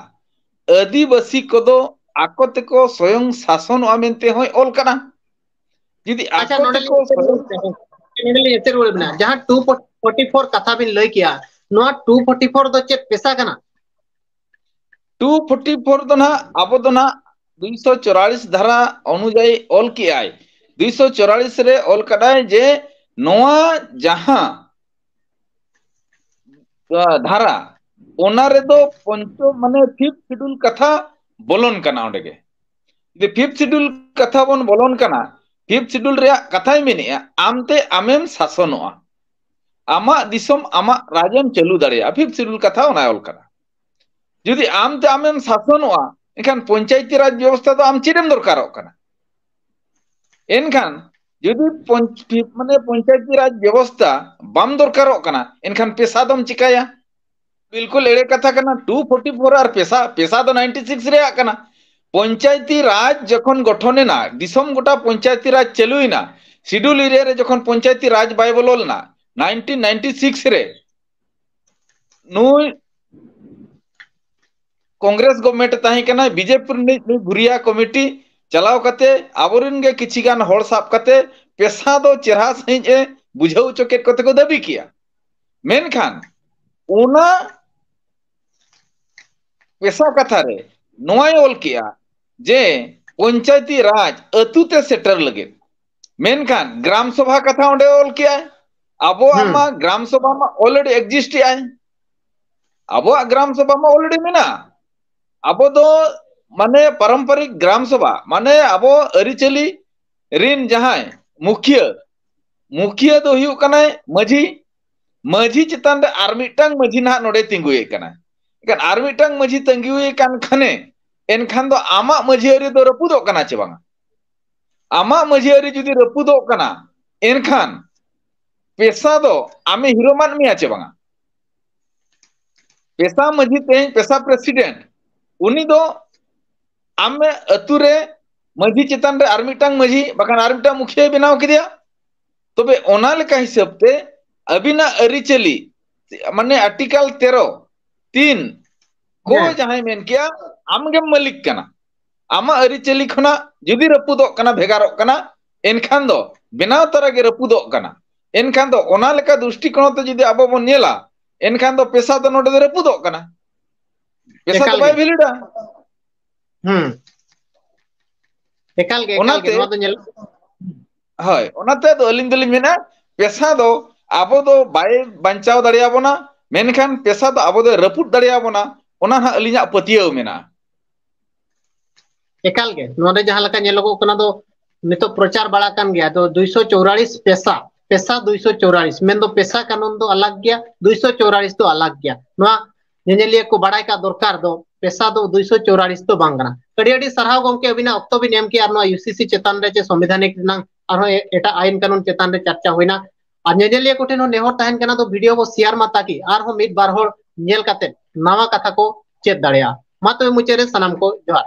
ᱟᱹᱫᱤᱵᱟᱹᱥᱤ ᱠᱚᱫᱚ ᱟᱠᱚ ᱛᱮᱠᱚ ᱥᱚᱭᱚᱝ ᱥᱟᱥᱚᱱᱚᱜᱼᱟ ᱢᱮᱱᱛᱮ ᱦᱚᱸᱭ ᱚᱞ ᱠᱟᱱᱟ᱾ ᱡᱩᱫᱤ ᱟᱪᱪᱷᱟ, ᱟᱠᱚ ᱱᱚᱰᱮ ᱛᱮᱠᱚ ᱞᱤᱧ ᱥᱚᱭᱚᱝ ᱱᱚᱰᱮ ᱞᱤᱧ ᱮᱥᱮᱨ ᱨᱩᱣᱟᱹᱲ ᱵᱮᱱᱟ᱾ ᱡᱟᱦᱟᱸ ᱴᱩ ᱯᱷᱳᱨᱴᱤ ᱯᱷᱳᱨ ᱠᱟᱛᱷᱟ ᱵᱤᱱ ᱞᱟᱹᱭ ᱠᱮᱜᱼᱟ, ᱱᱚᱣᱟ ᱴᱩ ᱯᱷᱳᱨᱴᱤ ᱯᱷᱳᱨ ᱫᱚ ᱪᱮᱫ ᱯᱮᱥᱟ ᱠᱟᱱᱟ? ᱴᱩ ᱯᱷᱳᱨᱴᱤ ᱯᱷᱳᱨ ᱫᱚ ᱱᱟᱦᱟᱜ ᱟᱵᱚ ᱫᱚ ᱱᱟᱦᱟᱜ ᱫᱩᱭᱥᱚ ᱪᱩᱣᱟᱞᱤᱥ ᱫᱷᱟᱨᱟ ᱚᱱᱩᱡᱟᱭᱤ ᱚᱞ ᱠᱮᱜᱼᱟᱭ᱾ ᱫᱩᱭᱥᱚ ᱪᱩᱣᱟᱞᱤᱥ ᱨᱮ ᱚᱞ ᱠᱟᱫᱟᱭ ᱡᱮ ᱱᱚᱣᱟ ᱡᱟᱦᱟᱸ, ᱟ, ᱫᱷᱟᱨᱟ, ᱚᱱᱟ ᱨᱮᱫᱚ ᱯᱚᱧᱪᱚ, ᱢᱟᱱᱮ, ᱯᱷᱤᱯᱛᱷ ᱥᱤᱰᱩᱞ ᱠᱟᱛᱷᱟ ᱵᱚᱞᱚᱱ ᱠᱟᱱᱟ ᱚᱸᱰᱮ ᱜᱮ᱾ ᱡᱩᱫᱤ ᱯᱷᱤᱯᱛᱷ ᱥᱤᱰᱩᱞ ᱠᱟᱛᱷᱟ ᱵᱚᱱ ᱵᱚᱞᱚᱱ ᱠᱟᱱᱟ, ᱯᱷᱤᱯᱛᱷ ᱥᱤᱰᱩᱞ ᱨᱮᱭᱟᱜ ᱠᱟᱛᱷᱟᱭ ᱢᱮᱱᱮᱜᱼᱟ, ᱟᱢᱛᱮ ᱟᱢᱮᱢ ᱥᱟᱥᱚᱱᱚᱜᱼᱟ, ᱟᱢᱟᱜ ᱫᱤᱥᱚᱢ ᱟᱢᱟᱜ ᱨᱟᱡᱽ ᱮᱢ ᱪᱟᱹᱞᱩ ᱫᱟᱲᱮᱭᱟᱜᱼᱟ᱾ ᱯᱷᱤᱯᱛᱷ ᱥᱤᱰᱩᱞ ᱠᱟᱛᱷᱟ ᱚᱱᱟᱭ ᱚᱞ ᱠᱟᱱᱟ᱾ ᱡᱩᱫᱤ ᱟᱢᱛᱮ ᱟᱢᱮᱢ ᱥᱟᱥᱚᱱᱚᱜᱼᱟ, ᱮᱱᱠᱷᱟᱱ ᱯᱚᱧᱪᱟᱭᱛᱤ ᱨᱟᱡᱽ ᱵᱮᱵᱚᱥᱛᱷᱟ ᱫᱚ ᱟᱢ ᱪᱮᱫ ᱮᱢ ᱫᱚᱨᱠᱟᱨᱚᱜ ᱠᱟᱱᱟ? ᱮᱱᱠᱷᱟᱱ ᱡᱩᱫᱤ ᱯᱚᱧᱪ-, ᱢᱟᱱᱮ, ᱯᱚᱧᱪᱟᱭᱛᱤ ᱨᱟᱡᱽ ᱵᱮᱵᱚᱥᱛᱷᱟ ᱵᱟᱢ ᱫᱚᱨᱠᱟᱨᱚᱜ ᱠᱟᱱᱟ, ᱮᱱᱠᱷᱟᱱ ᱯᱮᱥᱟ ᱫᱚᱢ ᱪᱤᱠᱟᱹᱭᱟ? ᱵᱤᱞᱠᱩᱞ ᱮᱲᱮ ᱠᱟᱛᱷᱟ ᱠᱟᱱᱟ᱾ ᱴᱩ ᱯᱷᱳᱨᱴᱤ ᱯᱷᱳᱨ ᱟᱨ ᱯᱮᱥᱟ, ᱯᱮᱥᱟ ᱫᱚ ᱱᱟᱭᱤᱱᱴᱤ ᱥᱤᱠᱥ ᱨᱮᱭᱟᱜ ᱠᱟᱱᱟ᱾ ᱯᱚᱧᱪᱟᱭᱛᱤ ᱨᱟᱡᱽ ᱡᱚᱠᱷᱚᱱ ᱜᱚᱴᱷᱚᱱ ᱮᱱᱟ, ᱫᱤᱥᱚᱢ ᱜᱚᱴᱟ ᱯᱚᱧᱪᱟᱭᱛᱤ ᱨᱟᱡᱽ ᱪᱟᱹᱞᱩᱭᱮᱱᱟ, ᱥᱤᱰᱩᱞ ᱮᱨᱤᱭᱟ ᱨᱮ ᱡᱚᱠᱷᱚᱱ ᱯᱚᱧᱪᱟᱭᱛᱤ ᱨᱟᱡᱽ ᱵᱟᱭ ᱵᱚᱞᱚ ᱞᱮᱱᱟ ᱱᱟᱭᱤᱱᱴᱤᱱ ᱱᱟᱭᱤᱱᱴᱤ ᱥᱤᱠᱥ ᱨᱮ, ᱱᱩᱭ ᱠᱚᱝᱜᱨᱮᱥ ᱜᱚᱵᱷᱢᱮᱱᱴ ᱮ ᱛᱟᱦᱮᱸ ᱠᱟᱱᱟ, ᱵᱤᱡᱮᱯᱤ ᱨᱤᱱᱤᱡ ᱱᱩᱭ ᱜᱩᱨᱤᱭᱟ ᱠᱚᱢᱤᱴᱤ ᱪᱟᱞᱟᱣ ᱠᱟᱛᱮ ᱟᱵᱚᱨᱮᱱ ᱜᱮ ᱠᱤᱪᱷᱤ ᱜᱟᱱ ᱦᱚᱲ ᱥᱟᱵ ᱠᱟᱛᱮ ᱯᱮᱥᱟ ᱫᱚ ᱪᱮᱨᱦᱟ ᱥᱟᱺᱦᱤᱡ ᱮ ᱵᱩᱡᱷᱟᱹᱣ ᱦᱚᱪᱚ ᱠᱮᱫ ᱠᱚᱛᱮ ᱠᱚ ᱫᱟᱹᱵᱤ ᱠᱮᱜᱼᱟ᱾ ᱢᱮᱱᱠᱷᱟᱱ ᱚᱱᱟ ᱯᱮᱥᱟ ᱠᱟᱛᱷᱟ ᱨᱮ ᱱᱚᱣᱟᱭ ᱚᱞ ᱠᱮᱜᱼᱟ ᱡᱮ ᱯᱚᱧᱪᱟᱭᱛᱤ ᱨᱟᱡᱽ ᱟᱹᱛᱩ ᱛᱮ ᱥᱮᱴᱮᱨ ᱞᱟᱹᱜᱤᱫ᱾ ᱢᱮᱱᱠᱷᱟᱱ ᱜᱨᱟᱢ ᱥᱚᱵᱷᱟ ᱠᱟᱛᱷᱟ ᱚᱸᱰᱮ ᱚᱞ ᱠᱮᱜᱼᱟᱭ, ᱟᱵᱚᱣᱟᱜ ᱦᱩᱸ᱾ ᱢᱟ ᱜᱨᱟᱢ ᱥᱚᱵᱷᱟ ᱢᱟ already exist ᱮᱜᱼᱟᱭ, ᱟᱵᱚᱣᱟᱜ ᱜᱨᱟᱢ ᱥᱚᱵᱷᱟ ᱢᱟ already ᱢᱮᱱᱟᱜᱼᱟ᱾ ᱟᱵᱚ ᱫᱚ ᱢᱟᱱᱮ ᱯᱟᱨᱚᱢᱯᱚᱨᱤᱠ ᱜᱨᱟᱢ ᱥᱚᱵᱷᱟ, ᱢᱟᱱᱮ ᱟᱵᱚ ᱟᱹᱨᱤᱪᱟᱹᱞᱤ ᱨᱤᱱ ᱡᱟᱦᱟᱸᱭ ᱢᱩᱠᱷᱤᱭᱟᱹ, ᱢᱩᱠᱷᱤᱭᱟᱹ ᱫᱚ ᱦᱩᱭᱩᱜ ᱠᱟᱱᱟᱭ ᱢᱟᱹᱡᱷᱤ, ᱢᱟᱹᱡᱷᱤ ᱪᱮᱛᱟᱱ ᱨᱮ ᱟᱨ ᱢᱤᱫᱴᱟᱝ ᱢᱟᱹᱡᱷᱤ ᱱᱟᱦᱟᱜ ᱱᱚᱰᱮ ᱛᱤᱸᱜᱩᱭᱮ ᱠᱟᱱᱟ᱾ ᱮᱱᱠᱷᱟᱱ ᱟᱨ ᱢᱤᱫᱴᱟᱝ ᱢᱟᱹᱡᱷᱤ ᱛᱤᱸᱜᱩᱭᱮ ᱠᱟᱱ ᱠᱷᱟᱱᱮ, ᱮᱱᱠᱷᱟᱱ ᱫᱚ ᱟᱢᱟᱜ ᱢᱟᱹᱡᱷᱤ ᱟᱹᱨᱤ ᱫᱚ ᱨᱟᱹᱯᱩᱫᱚᱜ ᱠᱟᱱᱟ ᱪᱮ ᱵᱟᱝᱟ? ᱟᱢᱟᱜ ᱢᱟᱹᱡᱷᱤ ᱟᱹᱨᱤ ᱡᱩᱫᱤ ᱨᱟᱹᱯᱩᱫᱚᱜ ᱠᱟᱱᱟ, ᱮᱱᱠᱷᱟᱱ ᱯᱮᱥᱟ ᱫᱚ ᱟᱢᱮ ᱦᱤᱨᱳᱢᱟᱱ ᱢᱮᱭᱟ ᱪᱮ ᱵᱟᱝᱟ? ᱯᱮᱥᱟ ᱢᱟᱹᱡᱷᱤ ᱛᱮᱦᱮᱧ ᱯᱮᱥᱟ ᱯᱨᱮᱥᱤᱰᱮᱱᱴ, ᱩᱱᱤ ᱫᱚ ᱟᱢ ᱟᱹᱛᱩ ᱨᱮ ᱢᱟᱹᱡᱷᱤ ᱪᱮᱛᱟᱱ ᱨᱮ ᱟᱨ ᱢᱤᱫᱴᱟᱝ ᱢᱟᱹᱡᱷᱤ ᱵᱟᱠᱷᱟᱱ ᱟᱨ ᱢᱤᱫᱴᱟᱝ ᱢᱩᱠᱷᱤᱭᱟᱹᱭ ᱵᱮᱱᱟᱣ ᱠᱮᱫᱮᱭᱟ᱾ ᱛᱚᱵᱮ ᱚᱱᱟ ᱞᱮᱠᱟ ᱦᱤᱥᱟᱹᱵ ᱛᱮ ᱟᱹᱵᱤᱱᱟᱜ ᱟᱹᱨᱤᱪᱟᱹᱞᱤ, ᱢᱟᱱᱮ ᱟᱨᱴᱤᱠᱟᱞ ᱛᱮᱨᱚ ᱛᱤᱱ ᱠᱚ ᱦᱮᱸ᱾ ᱡᱟᱦᱟᱸᱭ ᱢᱮᱱ ᱠᱮᱜᱼᱟ, ᱟᱢ ᱜᱮᱢ ᱢᱟᱹᱞᱤᱠ ᱠᱟᱱᱟ᱾ ᱟᱢᱟᱜ ᱟᱹᱨᱤᱪᱟᱹᱞᱤ ᱠᱷᱚᱱᱟᱜ ᱡᱩᱫᱤ ᱨᱟᱹᱯᱩᱫᱚᱜ ᱠᱟᱱᱟ, ᱵᱷᱮᱜᱟᱨᱚᱜ ᱠᱟᱱᱟ, ᱮᱱᱠᱷᱟᱱ ᱫᱚ ᱵᱮᱱᱟᱣ ᱛᱚᱨᱟ ᱜᱮ ᱨᱟᱹᱯᱩᱫᱚᱜ ᱠᱟᱱᱟ᱾ ᱮᱱᱠᱷᱟᱱ ᱫᱚ ᱚᱱᱟ ᱞᱮᱠᱟ ᱫᱨᱤᱥᱴᱤᱠᱳᱬ ᱛᱮ ᱡᱩᱫᱤ ᱟᱵᱚ ᱵᱚᱱ ᱧᱮᱞᱟ, ᱮᱱᱠᱷᱟᱱ ᱫᱚ ᱯᱮᱥᱟ ᱫᱚ ᱱᱚᱰᱮ ᱫᱚ ᱨᱟᱹᱯᱩᱫᱚᱜ ᱠᱟᱱᱟ᱾ ᱯᱮᱥᱟ ᱫᱚ ᱮᱠᱟᱞ ᱵᱟᱭ ᱜᱮ᱾ ᱵᱷᱮᱞᱤᱰᱟ᱾ ᱦᱩᱸ᱾ ᱮᱠᱟᱞ ᱜᱮ, ᱮᱠᱟᱞ ᱜᱮ᱾ ᱚᱱᱟᱛᱮ ᱱᱚᱣᱟ ᱫᱚ ᱧᱮᱞ ᱦᱳᱭ, ᱚᱱᱟᱛᱮ ᱟᱫᱚ ᱟᱹᱞᱤᱧ ᱫᱚᱞᱤᱧ ᱢᱮᱱᱟ, ᱯᱮᱥᱟ ᱫᱚ ᱟᱵᱚ ᱫᱚ ᱵᱟᱭ ᱵᱟᱧᱪᱟᱣ ᱫᱟᱲᱮᱭᱟᱵᱚᱱᱟ, ᱢᱮᱱᱠᱷᱟᱱ ᱯᱮᱥᱟ ᱫᱚ ᱟᱵᱚ ᱫᱚᱭ ᱨᱟᱹᱯᱩᱫ ᱫᱟᱲᱮᱭᱟᱵᱚᱱᱟ, ᱚᱱᱟ ᱱᱟᱦᱟᱜ ᱟᱹᱞᱤᱧᱟᱜ ᱯᱟᱹᱛᱭᱟᱹᱣ ᱢᱮᱱᱟᱜᱼᱟ᱾ ᱮᱠᱟᱞ ᱜᱮ᱾ ᱱᱚᱰᱮ ᱡᱟᱦᱟᱸ ᱞᱮᱠᱟ ᱧᱮᱞᱚᱜᱚᱜ ᱠᱟᱱᱟ, ᱫᱚ ᱱᱤᱛᱚᱜ ᱯᱨᱚᱪᱟᱨ ᱵᱟᱲᱟ ᱠᱟᱱ ᱜᱮᱭᱟ, ᱫᱚ ᱫᱩᱭᱥᱚ ᱪᱚᱣᱨᱟᱲᱤᱥ ᱯᱮᱥᱟ, ᱯᱮᱥᱟ ᱫᱩᱭᱥᱚ ᱪᱚᱣᱨᱟᱲᱤᱥ, ᱢᱮᱱᱫᱚ ᱯᱮᱥᱟ ᱠᱟᱹᱱᱩᱱ ᱫᱚ ᱟᱞᱟᱜᱽ ᱜᱮᱭᱟ, ᱫᱩᱭᱥᱚ ᱪᱚᱣᱨᱟᱲᱤᱥ ᱫᱚ ᱟᱞᱟᱜᱽ ᱜᱮᱭᱟ᱾ ᱱᱚᱣᱟ ᱧᱮᱧᱮᱞᱤᱭᱟᱹ ᱠᱚ ᱵᱟᱲᱟᱭ ᱠᱟᱜ ᱫᱚᱨᱠᱟᱨ, ᱫᱚ ᱯᱮᱥᱟ ᱫᱚ ᱫᱩᱭᱥᱚ ᱪᱚᱣᱨᱟᱲᱤᱥ ᱫᱚ ᱵᱟᱝ ᱠᱟᱱᱟ᱾ ᱟᱹᱰᱤ ᱟᱹᱰᱤ ᱥᱟᱨᱦᱟᱣ ᱜᱚᱢᱠᱮ, ᱟᱹᱵᱤᱱᱟᱜ ᱚᱠᱛᱚ ᱵᱤᱱ ᱮᱢ ᱠᱮᱜᱼᱟ, ᱟᱨ ᱱᱚᱣᱟ ᱭᱩ ᱥᱤ ᱥᱤ ᱪᱮᱛᱟᱱ ᱨᱮ ᱪᱮ ᱥᱚᱝᱵᱤᱫᱷᱟᱱᱤᱠ ᱨᱮᱱᱟᱜ ᱟᱨᱦᱚᱸ ᱮ-, ᱮᱴᱟᱜ ᱟᱭᱤᱱ ᱠᱟᱹᱱᱩᱱ ᱪᱮᱛᱟᱱ ᱨᱮ ᱪᱟᱨᱪᱟ ᱦᱩᱭᱱᱟ᱾ ᱟᱨ ᱧᱮᱧᱮᱞᱤᱭᱟᱹ ᱠᱚᱴᱷᱮᱱ ᱦᱚᱸ ᱱᱮᱦᱚᱨ ᱛᱟᱦᱮᱱ ᱠᱟᱱᱟ, ᱫᱚ ᱵᱷᱤᱰᱤᱭᱳ ᱵᱚ ᱥᱮᱭᱟᱨ ᱢᱟ, ᱛᱟᱠᱤ ᱟᱨᱦᱚᱸ ᱢᱤᱫ ᱵᱟᱨ ᱦᱚᱲ ᱧᱮᱞ ᱠᱟᱛᱮ ᱱᱟᱣᱟ ᱠᱟᱛᱷᱟ ᱠᱚ ᱪᱮᱫ ᱫᱟᱲᱮᱭᱟᱜᱼᱟ᱾ ᱢᱟ ᱛᱚᱵᱮ ᱢᱩᱪᱟᱹᱫ ᱨᱮ ᱥᱟᱱᱟᱢ ᱠᱚ ᱡᱚᱦᱟᱨ᱾